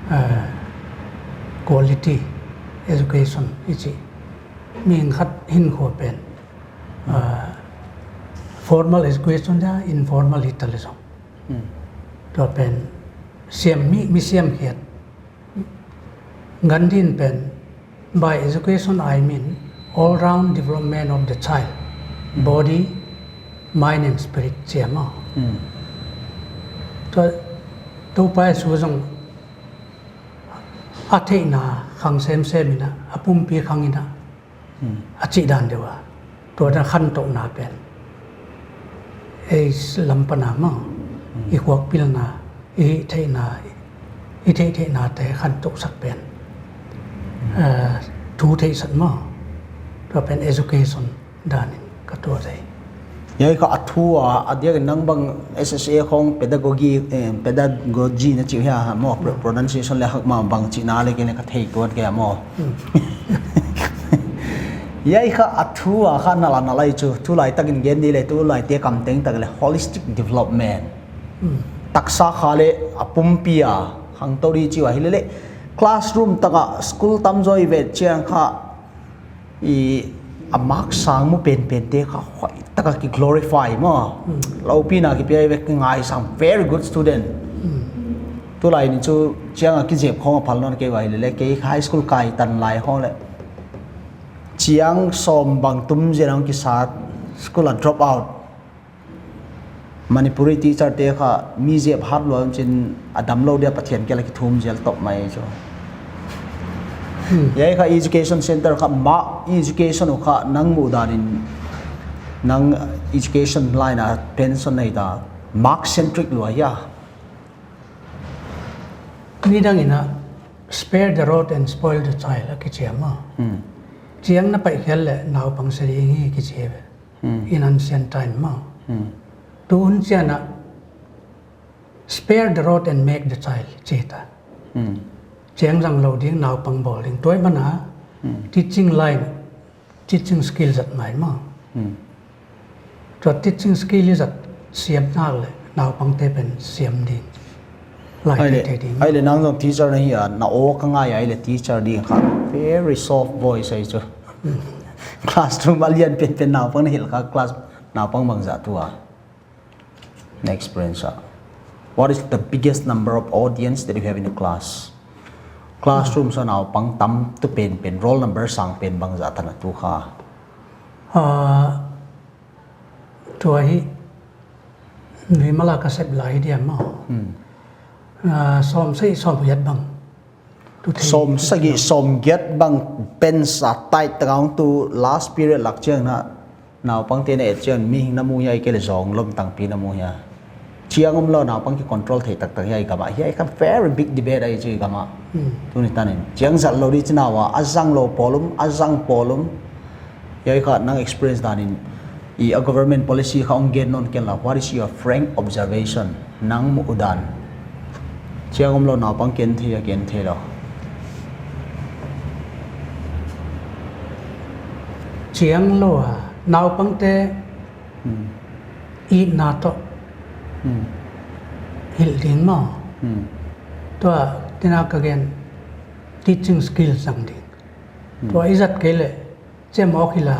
Ah, quality education i chih. Mi khat hinkhua pen, Hmm. ah, formal education dia, informal hi ta leh zong. Hmm. Tua pen siam mi, mi siamkhiat. Gandhi in pen By education, I mean all-round development of the child, body, mind and spirit, chi a maw. Hmm. Tua, Toupa Jesu zong a theihna khang semsem in a, a pumpi khang in a, Hmm. a chih dan deuh a. Tua dan khantohna pen. Ei lam pan a maw. Hmm. I huak pilna, i theihna, i theih theihnate khantoh sak pen. Eh, thu theihsak maw. Tua pen education dan in ka tuak thei. Hiai kha a thu a, a diak in nang bang S S A khong pedagogy, eh, pedagogy na chih hia maw, pro-, pronunciation le hak mah bang chihna le kei le ka thei tuan kei a maw. Hmm. Hiai kha a thu a kha na la na lai chu, thu lai tak in gen di le, tu lai te kam teng tak le holistic development. Hmm. Taksa kha le a pumpi a, khangtou di chih uh ahi le le, classroom tak a school tamzaw i vet chiang kha, i a mark sang mu penpen te kha hoihtak a ki glorify maw. Hmm. Loupina ki pia i vek ngaisang very good student. Hmm. Tu lai ni chu chiang a kizep khong a phal nawn kei uh ahi le le, kei high school kai tan lai khong le. Chiang sawm bang tum zen ang kisa school a drop out. Manipuri teacher te kha mi zep hat lua chin a damlou dia Pathian kiang a kithum zel top mai chu. Hmm. Hiai kha education center kha ma education uh kha nang muh dan in nang education line a pension nei ta mark centric lua hia. Nidang in a spare the rod and spoil the child a kichi a maw. Hmm. Chiang na pai khel le naupang se ding hi kichi ve. Hmm. In ancient time maw. Hmm. Tu hun chiang a spare the rod and make the child chi ta. Hmm. Chiang zang lou ding naupang bawl ding. Tua ahih man a, hmm, teaching line, teaching skill zat mai maw. Hmm. Tua teaching skill i zat siam nak le naupang te pen siam ding. Lai ai le, te te ding. Ai le nang zong teacher na hi a, na aw ka ngai ai le teacher ding kha. Very soft voice ai chu. Hmm. Classroom a lian penpen naupang na hilh kha class naupang bangzah tu a. Na experience ah. What is the biggest number of audience that you have in a class? Classroom sa naupang tam tu penpen, roll number sang pen bangzah tan a tu kha. Ah, tua hi, Vimal a ka sep lai dia maw. Hmm. Ah, sawm sagih, sawm giat bang. Tu thei sawm sagih, sawm giat bang pen sa tai ta kong tu last period lak chiang na. Naupang te na et chiang mihing na mu hia ahihkeileh zong lom tangpi na mu hia. Chiang omlou naupang ki control thei taktak hia i gam ah. Hiai kha very big debate ahi chu i gam ah. Hmm. Tuni tan in. Chiang zat lou di chih na uh a, a zang lou pawl om, a zang pawl om. Hiai kha nang experience dan in i a government policy kha hong gen nawn ken la. What is your frank observation? Nang muh dan. Chiang omlou naupang ken thei a ken theilou. Chiang lou a, naupang te hmm, itna toh hmm, hilh ding maw. Hmm. Tua, tina ka gen teaching skill zang ding. Hmm. Tua i zat kei le, che mawk hi la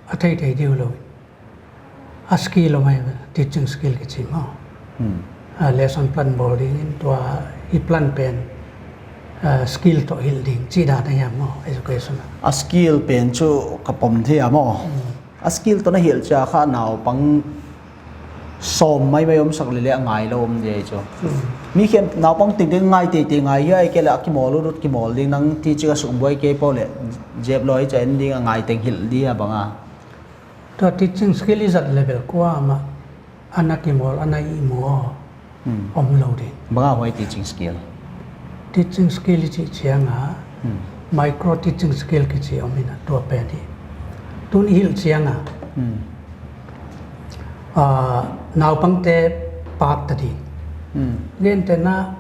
a theithei diu lou. A skill om ai, teaching skill kichi maw. Hmm. A lesson plan bawl ding in tua i plan pen, a skill toh hilh ding chih dan ahi a maw, education ah. A skill pen chu ka pom thei a maw. Hmm. A skill toh na hilh chiang kha naupang sawm maimai om sak le le a ngai lou om di chu. Hmm. Mi khem naupang tengteng ngai teitei ngai hia ahihkeileh a kimawl ut ut kimawl ding nang teaching a suk buai kei peuh le zep lou hi cha en ding a ngai teng hilh di a bang a. Tua teaching skill i zat level kuamah ana kimawl, ana ihmu aw. Hmm. Omlou ding. Bang a huai teaching skill? Teaching skill i chih chiang a, hmm, micro teaching skill kichi om in a tua pen hi. Tun i hilh chiang a. Hmm. Ah, naupang te pak ta ding. Hmm. Gen te na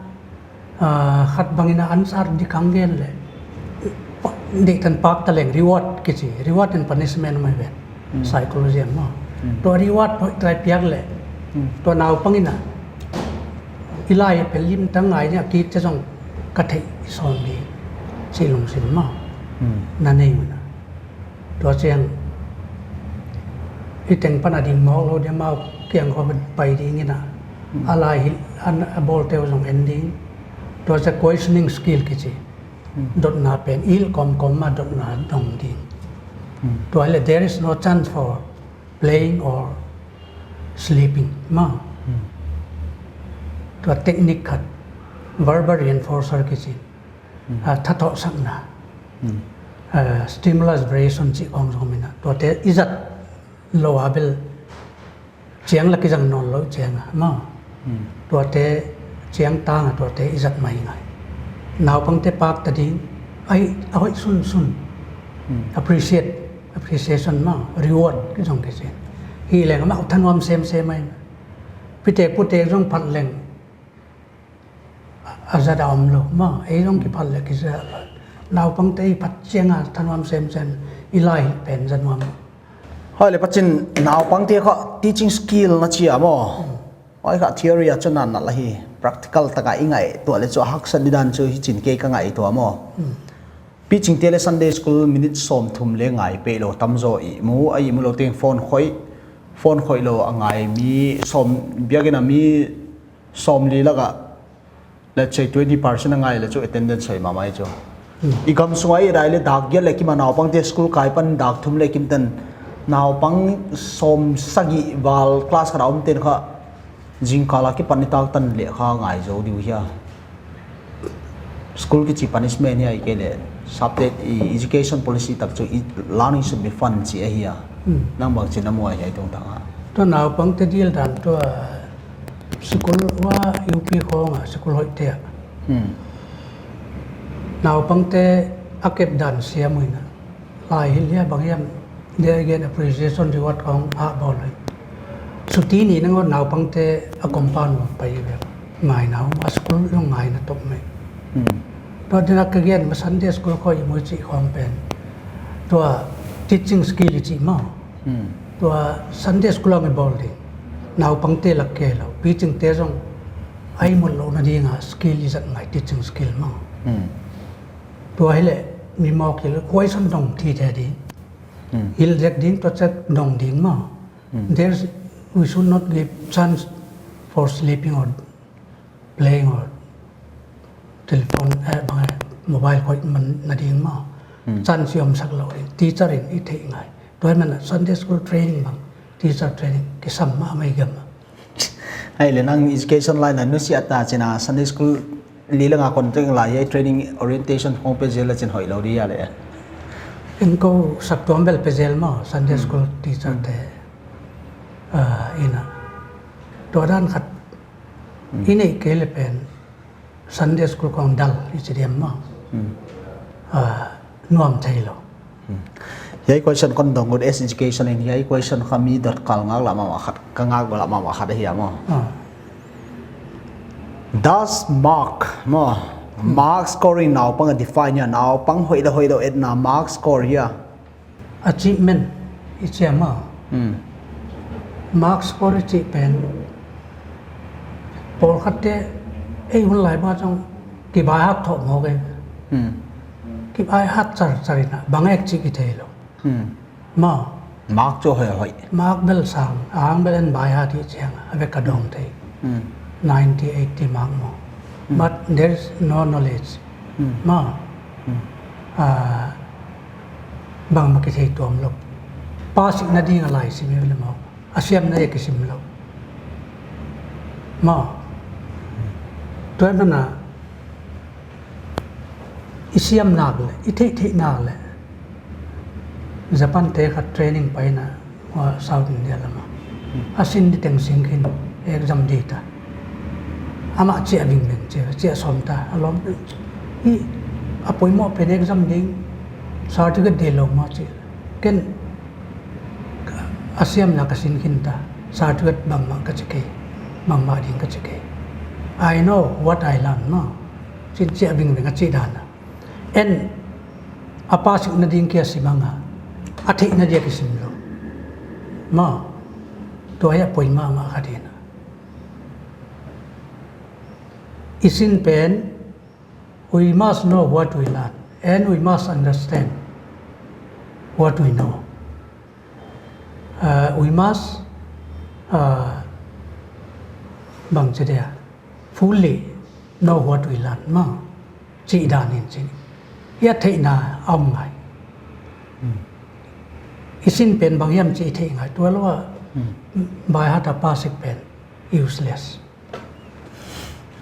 Ah, khat bang in a answer di kong gen le. Pa-, di tan pak ta leng reward kichi, reward and punishment mai ve. Hmm. Psychology ah maw. Hmm. Tua reward poi try piak le. Hmm. Tua naupang in a. I lai pen lim tang ngai ni a kik che zong ka thei sawm di. Chih lungsim maw. Hmm. Na nei un a. Tua chiang i teng pan a ding mawk lou dia amau kiang khong pai ding in a. Hmm. A lai hi, an, a bawl te uh zong en ding. Tua chiang questioning skill kichi. Dotna pen il kawmkawm mah dotna dong ding. Tua leh there is no chance for playing or sleeping mah. Tua technique khat, verbal reinforcer kichi. Ah, thathohsakna. Ah, stimulus variation chih khong zong om in a. Tuate i zat lou a bel chiang lak i zang nawn lou chiang a mah. Tuate chiang tang a tuate i zat mai ngai. Naupangte pakta ding, ai, a hoih sunsun. Appreciate, appreciation mah, reward kizong kichi. Hileng amau thanuam semsem mai. Pitek putek zong phat leng a zat a om lou mah, ei zong kiphal leh kizat. Naupangte i phat chiang a thanuam semsem, i lai pen zat nuam. Huai leh pachin naupangte kha teaching skill na chi a maw. Huai kha theory a chu na na la hi, practical tak a i ngaihtuah leh chu a haksa di dan chu hichi'n kei ka ngaihtuah maw. Pichingte leh Sunday school minute sawmthum leh ngai peih lou tamzaw i mu, a i mu lou teng phone khoih, phone khoih lou a ngai mi sawm, biakin a mi sawmli lak a, let's say twenty percent a ngai leh chu attendance hoih mahmah chu. I gam sung a i et leh dak giat leh kim a naupangte school kai pan dak thum leh kim tan naupang sawmsagih val class khat a om ten kha zingkal a kipan nitak tan leh kha ngai zou di uh hia. School kichi punishment hia i ke leh, subject i education policy tak chu i learning should be fun chi ahi a. Nang bang chi na mu a hiai tung tang a. Tua naupangte dil dan tua school ua U P khong a school hoihte a. Naupangte a kep dan siam uh in a. Lai hilh hia bang hiam, there again appreciation reward khong a bawl leh. Chuti ni nangawn naupangte a compound ua pai ve. Ngaihna om, a school zong ngaihna top mai. Tua din a ka gen mah Sunday school khoih i mu chih khong pen. Tua teaching skill i chih mah. Tua Sunday school a mi bawl di. Naupangte lak kei lou. Pichingte zong a i mu louhna ding a skill i zat ngai teaching skill mah. Tua hileh mi mawk hilh question dong thei thei di. Hilh zek ding tua chak dong ding mah. There's, we should not give chance for sleeping or playing or telephone, eh, bang, eh, mobile khoih man na ding mah. Chance i om sak lou ding. Teacher in i theih ngai. Tua mah Sunday school training bang. Teacher training kisam mahmah i gam a. Huai leh nang education line a nusia ta china Sunday school li langa kon teng lai hiai training orientation khong pe zel a chin hoih lou di a leh. Ken kou sak tuam bel pe zel mah Sunday school teacher te. Ah, ina. Tua dan khat i neih kei leh pen Sunday school khong dal i chi diam mah. Ah, nuam thei lou. Hiai question kon dong ut as education in hiai question kha mi dot kal ngak lah mahmah khat, ka ngak lah mahmah khat ahi a maw. Does mark, maw, mark scoring naupang a define hia, naupang hoih leh hoih lou etna mark score hia. Achievement i chi a mah. Mark score i chih pen pawlkhatte ei hun lai mah chang kibai hak thou mawk e. Kibai hak char char in a bang ek chih kithei lou. Mah. Mark chu hoih hoih. Mark bel sang, ang bel en bai hat i chiang a, a vek a dong thei. Ninety, eighty mark maw. But there is no knowledge. Mah. Ah, bangmah kithei tuam lou. Pass na ding a lai sim i leh maw. A siamna i kisim lou. Mah. Tua mah na i siam nak leh, i theih theih nak leh. Japan te khat training pai na, ua South India lam a. A sin di teng sing khin, exam di ta. Amah chia vingveng chia, chia sawm ta, a lawm. I, a poimoh pen exam ding, certificate di lou mah chia. Ken, a siamna ka sin khin ta, certificate bangmah ka chi kei, bangmah ding ka chi kei. I know what I learn, no? Chin chia vingveng a chi dan a. En, a pass na ding kia sim a nga, a theihna dia kisim lou. Mah, tua hia poimoh mahmah khat in a. I sin pen, we must know what we learn, and we must understand what we know. Uh, we must, uh, bang chi dia, fully know what we learn, mah. Chih dan in chi. I theihna a om ngai. Hmm. I sin pen bang hiam chih i theih ngai. Tua lou a, hmm, by heart a pass sek pen useless.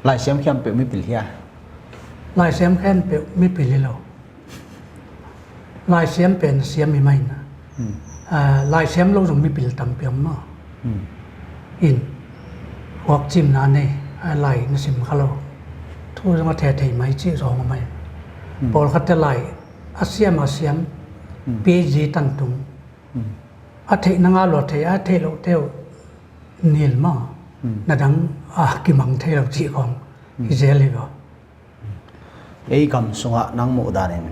Laisiam khempeuh mipil hia? Laisiam khempeuh mipil hilou. Laisiam pen siam i mai na. Hmm. Ah, laisiam lou zong mipil tampi om maw. Hmm. In, huak chimna nei, ah, lai na sim kha lou. Thu zong a thei thei mai chih zong a mai. Hmm. Pawlkhat te lai, a siam a siam, hmm, PhD tan tung. Hmm. A theih na ngal lou thei, a theih lou teu nil maw. Hmm. Na dang a kimang thei lou chih khong. Hmm. I zel hi lou. Ei gam sunga nang muh dan in,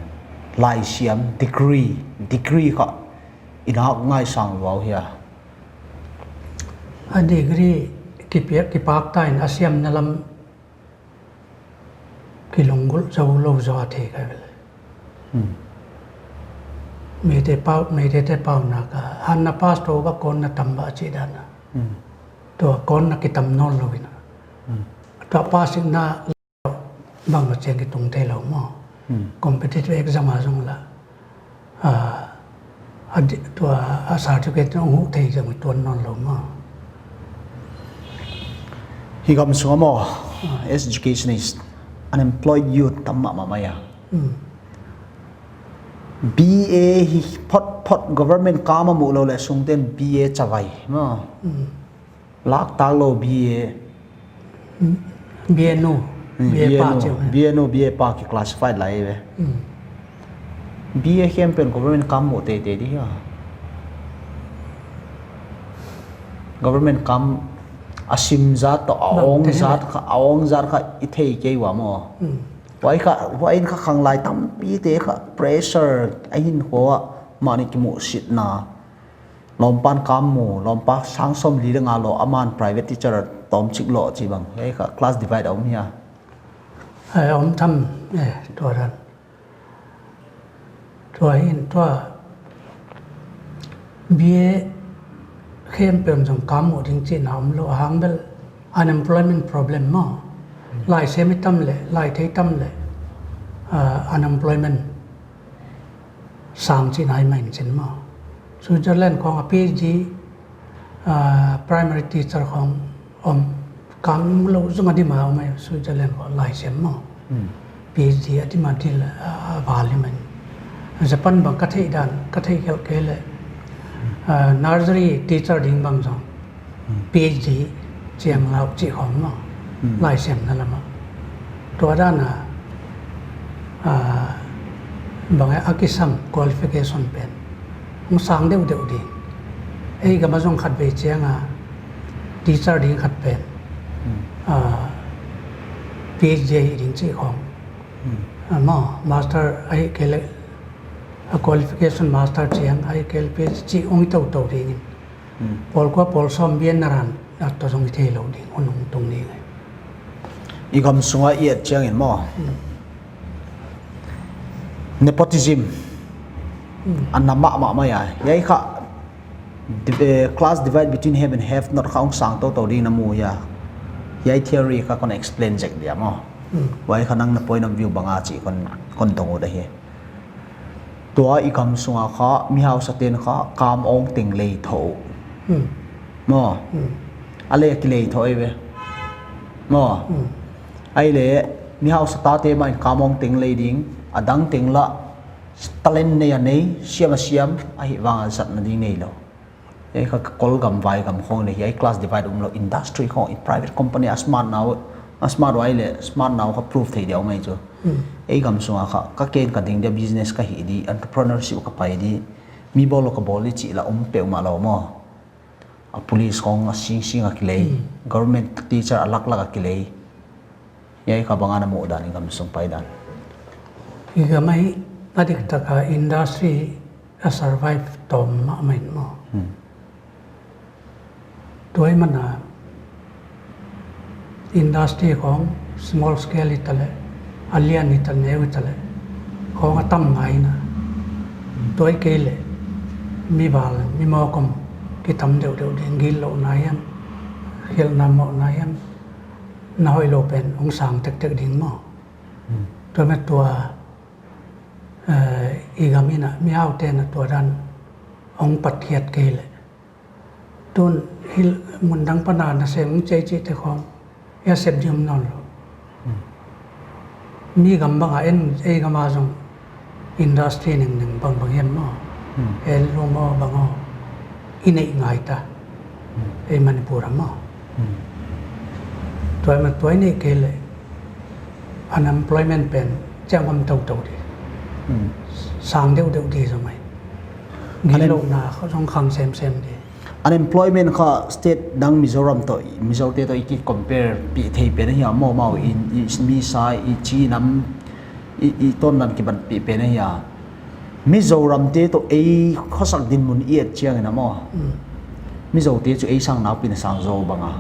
laisiam, degree, degree kha i nak ngaisang lou hia? A degree kipiak, kipak ta in a siamna lam kilunggulh zou lou zaw a thei ka vel. Hmm. Meitei pau, Meitei te pau nak a, han na pass tou ba kon na tam ba chih dan a. Hmm. Tua kon na kitam nawn lou in a. Hmm. Tua pass na bang ma cheng kitung thei lou maw. Hmm. Competitive exam a zong la. Ah, a di-, tua, a certificate zong huh thei zong tuan nawn lou maw. Hi gam sunga maw, ah, as educationist, unemployed youth tam mahmah mai a. Hmm. BA hi phot phot government kam a muh lou leh sungten BA chavai maw. Hmm. Lak tak lou BA. Hmm, BA nu, hmm, BA BA pa nu, cheu, eh. BA nu, BA pa ki classified lai ve. Hmm. BA khempeuh government kam muh teitei di hia? Government kam a sim zat toh a ong zat kha, a ong zat kha i thei kei ua maw. Hmm. Huai kha, huai in kha khanglai tampi te kha pressure a hin hoa mahni kimuhsitna. Lawmpan kam mu, lawmpa sang sawmli le nga lou, aman private teacher tawmchik lou chih bang. Hiai kha class divide a om hia? Ai, om tham, eh, tua dan. Tua hin, tua BA khempeuh zong kam mu ding chihna omlou, ahang bel unemployment problem maw. Laisiam i tam leh, lai thei tam leh, ah, unemployment sang chihna i mai chin maw. Switzerland khong a PhD, ah, primary teacher khong om, kam lou zong a dim a om ai Switzerland khong laisiam maw. Hmm. PhD a dim a dil, ah, a val i mai. Japan bang ka theih dan, ka theih khelh kei leh, ah, nursery teacher ding bang zong. Hmm. PhD chiang lou chih khong maw. Hmm. Laisiamna lam ah. Tua dan a, ah, bang a kisam qualification pen hong sang deuhdeuh ding. Ei gam a zong khatvei chiang a teacher ding khat pen. Hmm. Ah, PhD ahi ding chih khong. Hmm. Ah, maw, master ahihkeileh, a qualification master chiang ahihkeileh PhD chih hong hi toutou ding in. Hmm. Pawl kua pawl sawm bian na ran, a toh zong i theilou ding, hun hong tung ding ai. I gam sunga i et chiangin maw. Hmm. Nepotism. Hmm. A na mahmah mai a. Hiai kha, di-, eh, class divide between have and have not kha hong sang toutou ding na mu hia. Hiai theory kha kon explain zek dia maw. Hmm. Huai kha nang na point of view bang a chih kon, kon dong ut ahi. Tua i gam sunga kha, mi hausa ten kha, kam awng teng lei thou. Hmm. Maw. Hmm. A lei a kilei thou ai ve. Maw. Hmm. Ai leh, mi hausa tate mah in kam awng teng lei ding, a dang teng la, talent nei a nei, siam a siam, ahihvang a zatna ding neilou. Hiai kha ka Kawl gam vai gam khong leh hiai class divide omlou, industry khong, i private company a smart nau, a smart vai leh smart nau kha prove thei dia om ai chu. Hmm. Ei gam sunga kha, ka ken ka ding dia business ka hih di, entrepreneurship ka pai di, mi bawl lou ka bawl di chih la om peuhmah lou maw. A police khong a singsing a kilei, hmm, government teacher a laklak a kilei. Hiai kha bang a na muh dan i gam sung pai dan. I gam ah a diktak a industry a survive tawm mahmah in maw. Hmm. Tua ahihman a industry khong small scale i ta leh, a lian i ta neu i ta leh, khong a tam ngai na. Tua ahihkeileh, mi val, mi mawk om kitam deuhdeuh ding, gillouhna hiam, khelhna mohna hiam, na hoihlou pen hong sang tektek ding maw. Hmm. Tua mah tua, Eh, i gam in a mi haute'n a tua dan hong pat khiat kei leh. Tun hil mun dang pan a nasem chih chihte khong a sep ding om nawnlou. Hmm. Mi gam bang a en, ei gam a zong industry neng neng bang bang hiam maw. Hmm. Handloom aw bang aw. I neih ngai ta. Hmm. Ei Manipur a maw. Hmm. Tua mah tua i neih kei leh unemployment pen chiang om tou tou di. Hmm. Sang deuh deuh di zong mai. Unem- Gilou na khong zong khang sem sem di. Unemployment kha state dang Mizoram toh, Mizote toh i ki compare pih thei pen ahi a maw, amau i, i mi sa, i chi nam, i, i ton dan kibat pih pen ahi a. Mizoramte toh ei khosak dinmun i et chiang in a maw. Hmm. Mizote chu ei sang nakpi in a sang zaw bang a.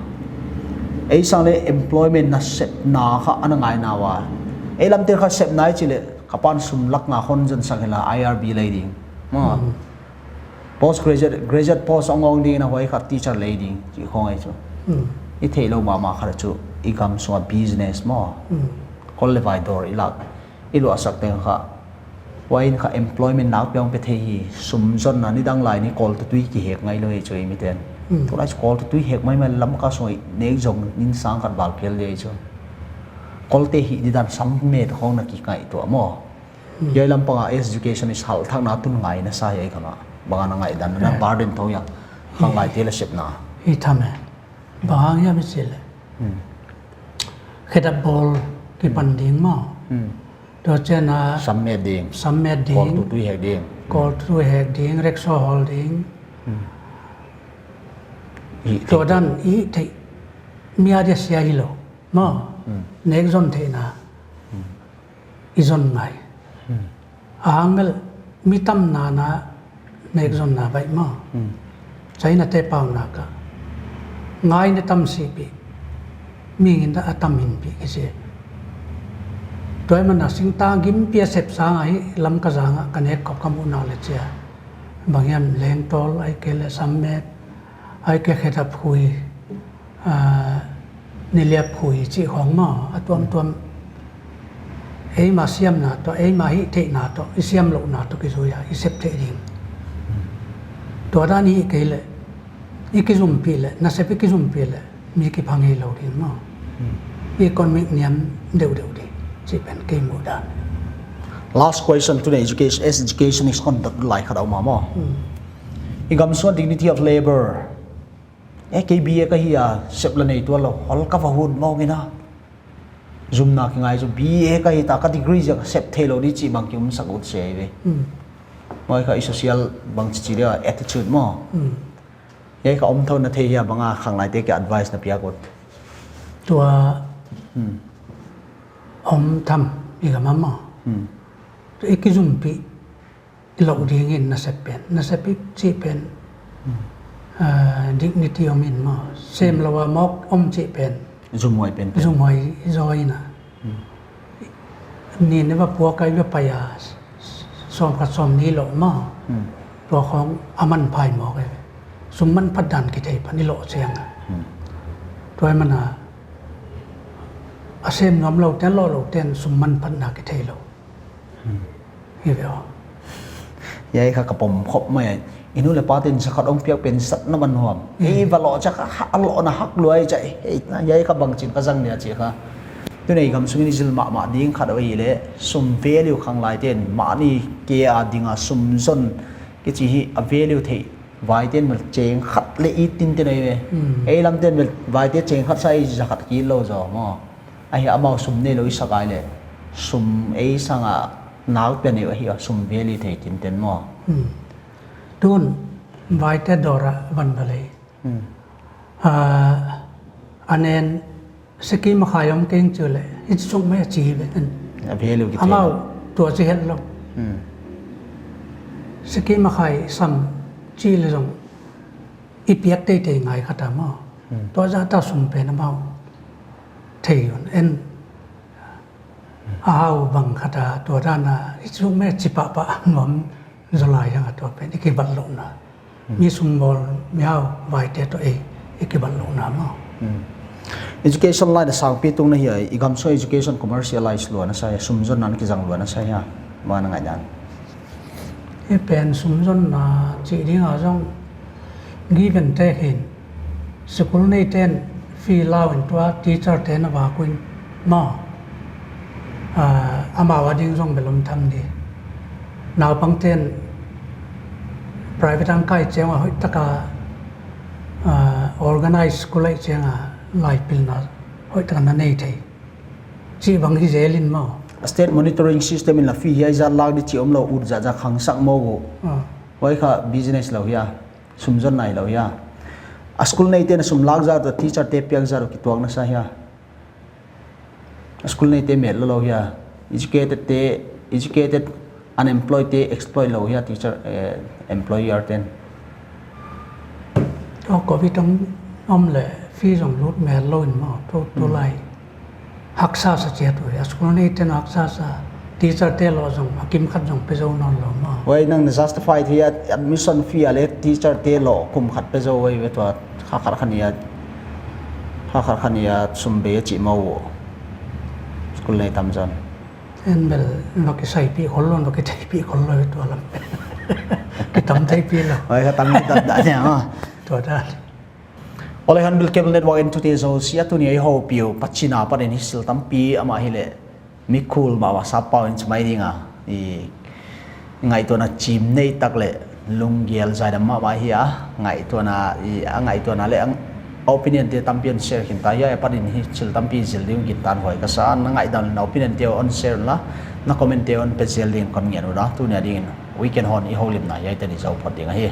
Ei sang leh employment nasepna kha ana ngai na ua. Ei lamte kha sepna i chih leh ka pan sum lak nga khong zon sak hi la I R B lei ding. Maw. Hmm. Post graduate, graduate post a ngawng ding in a huai kha teacher lei ding, chih khong ahi chu. Hmm. I theihlouh mahmah khat chu, i gam sung a business maw. Hmm. Kol leh vai dawr i lak, i luahsak teng kha. Huai in kha employment nakpi a hong pe thei hi, sum zonna nidang lai ni kol toh tui kihek ngai lou hi chu i miten. Hmm. Tulai chu kol toh tui hek maimai Lamka sung i nek zong nin sang khat val phial di ahi chu. Kolte hih didan sam met khong na kingaihtuah maw. Hmm. Hiai lam pang a education i sal thak na tun ngai na sa hiai kha maw. Bang a na ngaihdan na, eh, burden thou ya. Khanglaite leh sepna. I tham e. Bang hiam i chih leh. Hmm. Khedap bawl kipan ding maw. Hmm. Tua chiang a sam met ding. Sam met ding. Kol toh tui hek ding. Kol toh tui hek ding, rickshaw hawl ding. Hmm. I tua thei dan i thei. Mi a dia sia hilou. Maw. Hmm. Nek zon theihna. Hmm. I zon ngai. Hmm. A hang leh mi tam na na nek zonna baih maw. Hmm. China te pau na ka. Ngai na tam si pi. Mi ngin da a tam in pi kisi. Tua mah na singtang gimpi a sep sang ahi Lamka zang a ka nek khop ka muh na leh chia. Bang hiam lengtawl, ahihkeileh sam met, ahihkeileh khedap hui, ah, niliap hui chih khong maw, a tuamtuam. Eimah siamna toh, eimah hihtheihna toh, i siamlouhna toh kizui a, i sep theih ding. Tua dan i hih kei leh, i kizumpih leh, nasep i kizumpih leh, mi kiphang hilou ding maw. Hmm. Economic niam deuhdeuh di, chih pen kei muhdan. Last question today, education, as education is conducted like khat a om a maw. Hmm. I gam sung a dignity of labor. Eh, kei B A ka hi a, sep la nei tuanlou, hol ka va hun mawk in a. Zumna kingai chu B A ka hi ta, ka degree ziak a sep theilou di chih bang ki umsak ut se ve. Hmm. Maw, kha i social bangchi chi dia attitude maw. Hmm. Hiai kha om thou na thei hia, bang a khanglaite kiang advice na piak ut. Tua, hmm, om tham i gam a maw. Hmm. Tua i kizumpih lou ding in nasep pen. Nasep i chih pen, hmm, ah, dignity om in maw. Sem, hmm, lou a mawk om chih pen. Zumhuai pen pen. Zumhuai zaw in a. Hmm. Ni ne va puak a i va pai a, sawm khat sawmnih lou maw. Hmm. Tua khong a manpha i mawk e. Sum manphat dan kithei pan i lou chiang a. Hmm. Tua mah na, a sem nuam lou ten, lou lou ten sum manphatna kithei lou. Hmm. Hi ve aw. Hiai kha ka pom khop mai. I nu leh pate'n sa khat hong piak pen satna man huam. Hmm. Ei va lou chia kha, a louhna hak lua chia. Ei, hiai kha bangchin ka zang dia chih kha. Tun ei gam sung in i zil mahmah ding khat ahi leh, sum value khanglaite'n mahni kia ding a sum zon kichi hi a value thei. Vaite'n mah cheng khat leh i tinten ahi ve. Hmm. Ei lamte'n mah vaite cheng khat sa i za khat kilo zaw maw. Ahi amau sum neilou i sak ai leh. Sum ei sang a nau pen i ahi a sum value thei tinten maw. Hmm. Tun, vaite dawr a van va lei. Hmm. Ah, a nen, siki makhai om keng chu leh, i chung mai a chi ve. A value kithei. Amau, tua chi hetlou. Hmm. Siki makhai sam chi leh zong, i piak teitei ngai khat a maw. Hmm. Tua zah ta sum pen amau thei un. En, a hau bang khat a, tua dan a, i chung mai chi pahpah nuam zaw lai hiang a tua pen, i kibatlouhna. Hmm. Mi sum bawl, mi hau, vaite toh ei, i kibatlouhna maw. Hmm. Education line a sangpi tung na hi a, i gam sung education commercialize lua na sa hia, sum zonna kizang lua na sa hia. Bang na ngaihdan? Hiai pen sum zonna chih ding a zong, given te hin, school neite'n fee lau in tua teacher te'n a vak uh in maw, ah, amau a ding zong bel om tham di. Naupang te'n private a kai chiang a hoihtak a, ah, organize school ahi chiang a laipilna hoihtak a na nei thei. Chih bang hi zel in maw. State monitoring system in la fee hiai zat lak di chih omlou, ut zahzah khangsak maw gu. Ah. Huai kha business lou hia, sum zonna hilou hia. A school neite'n a sum lak zat uh, teacher te piak zat uh kituak na sa hia. A school neite met lou lou hia. Educated te, educated, unemployed te exploit lou hia teacher, eh, employer te'n. Tua covid om, om leh fee zong lut met lou in maw, tu, tu Hmm. lai. Haksa sa chiat uh, a school neite'n haksa sa, teacher te lou zong, a kim khat zong pe zou nawn lou maw. Huai nang na justify thei a, admission fee a leh teacher te lou kum khat pe zou huai ve tua, kha khat kha nih a, kha khat kha nih a sum bei a chih maw. School nei tam zon. En bel, va kisaipih khol lou, va kitheihpih khol lou tua lam. Kitam theihpih lou. Huai kha tam kitam dan hia maw. Tua dan. Ole, Hornbill Cable Network entute zousia, tuni a i houpiu Pathian apat in hi thil tampi, amah hileh mi kul mahmah, sappau in chi mai ding a. I ngaihtuahna chim nei tak leh lunggel zaidam mahmah hi a, ngaihtuahna, i, a ngaihtuahna leh a opinion te tampi hon share khin ta hia, apat in hi thil tampi zil ding gintak huai ka sa, na ngaihdan na opinion te hon share un la, na comment te hon pe zel ding kon ngen uh a, tuni a dingin weekend hon i houlimna hiai tan in i zou phot ding ahi.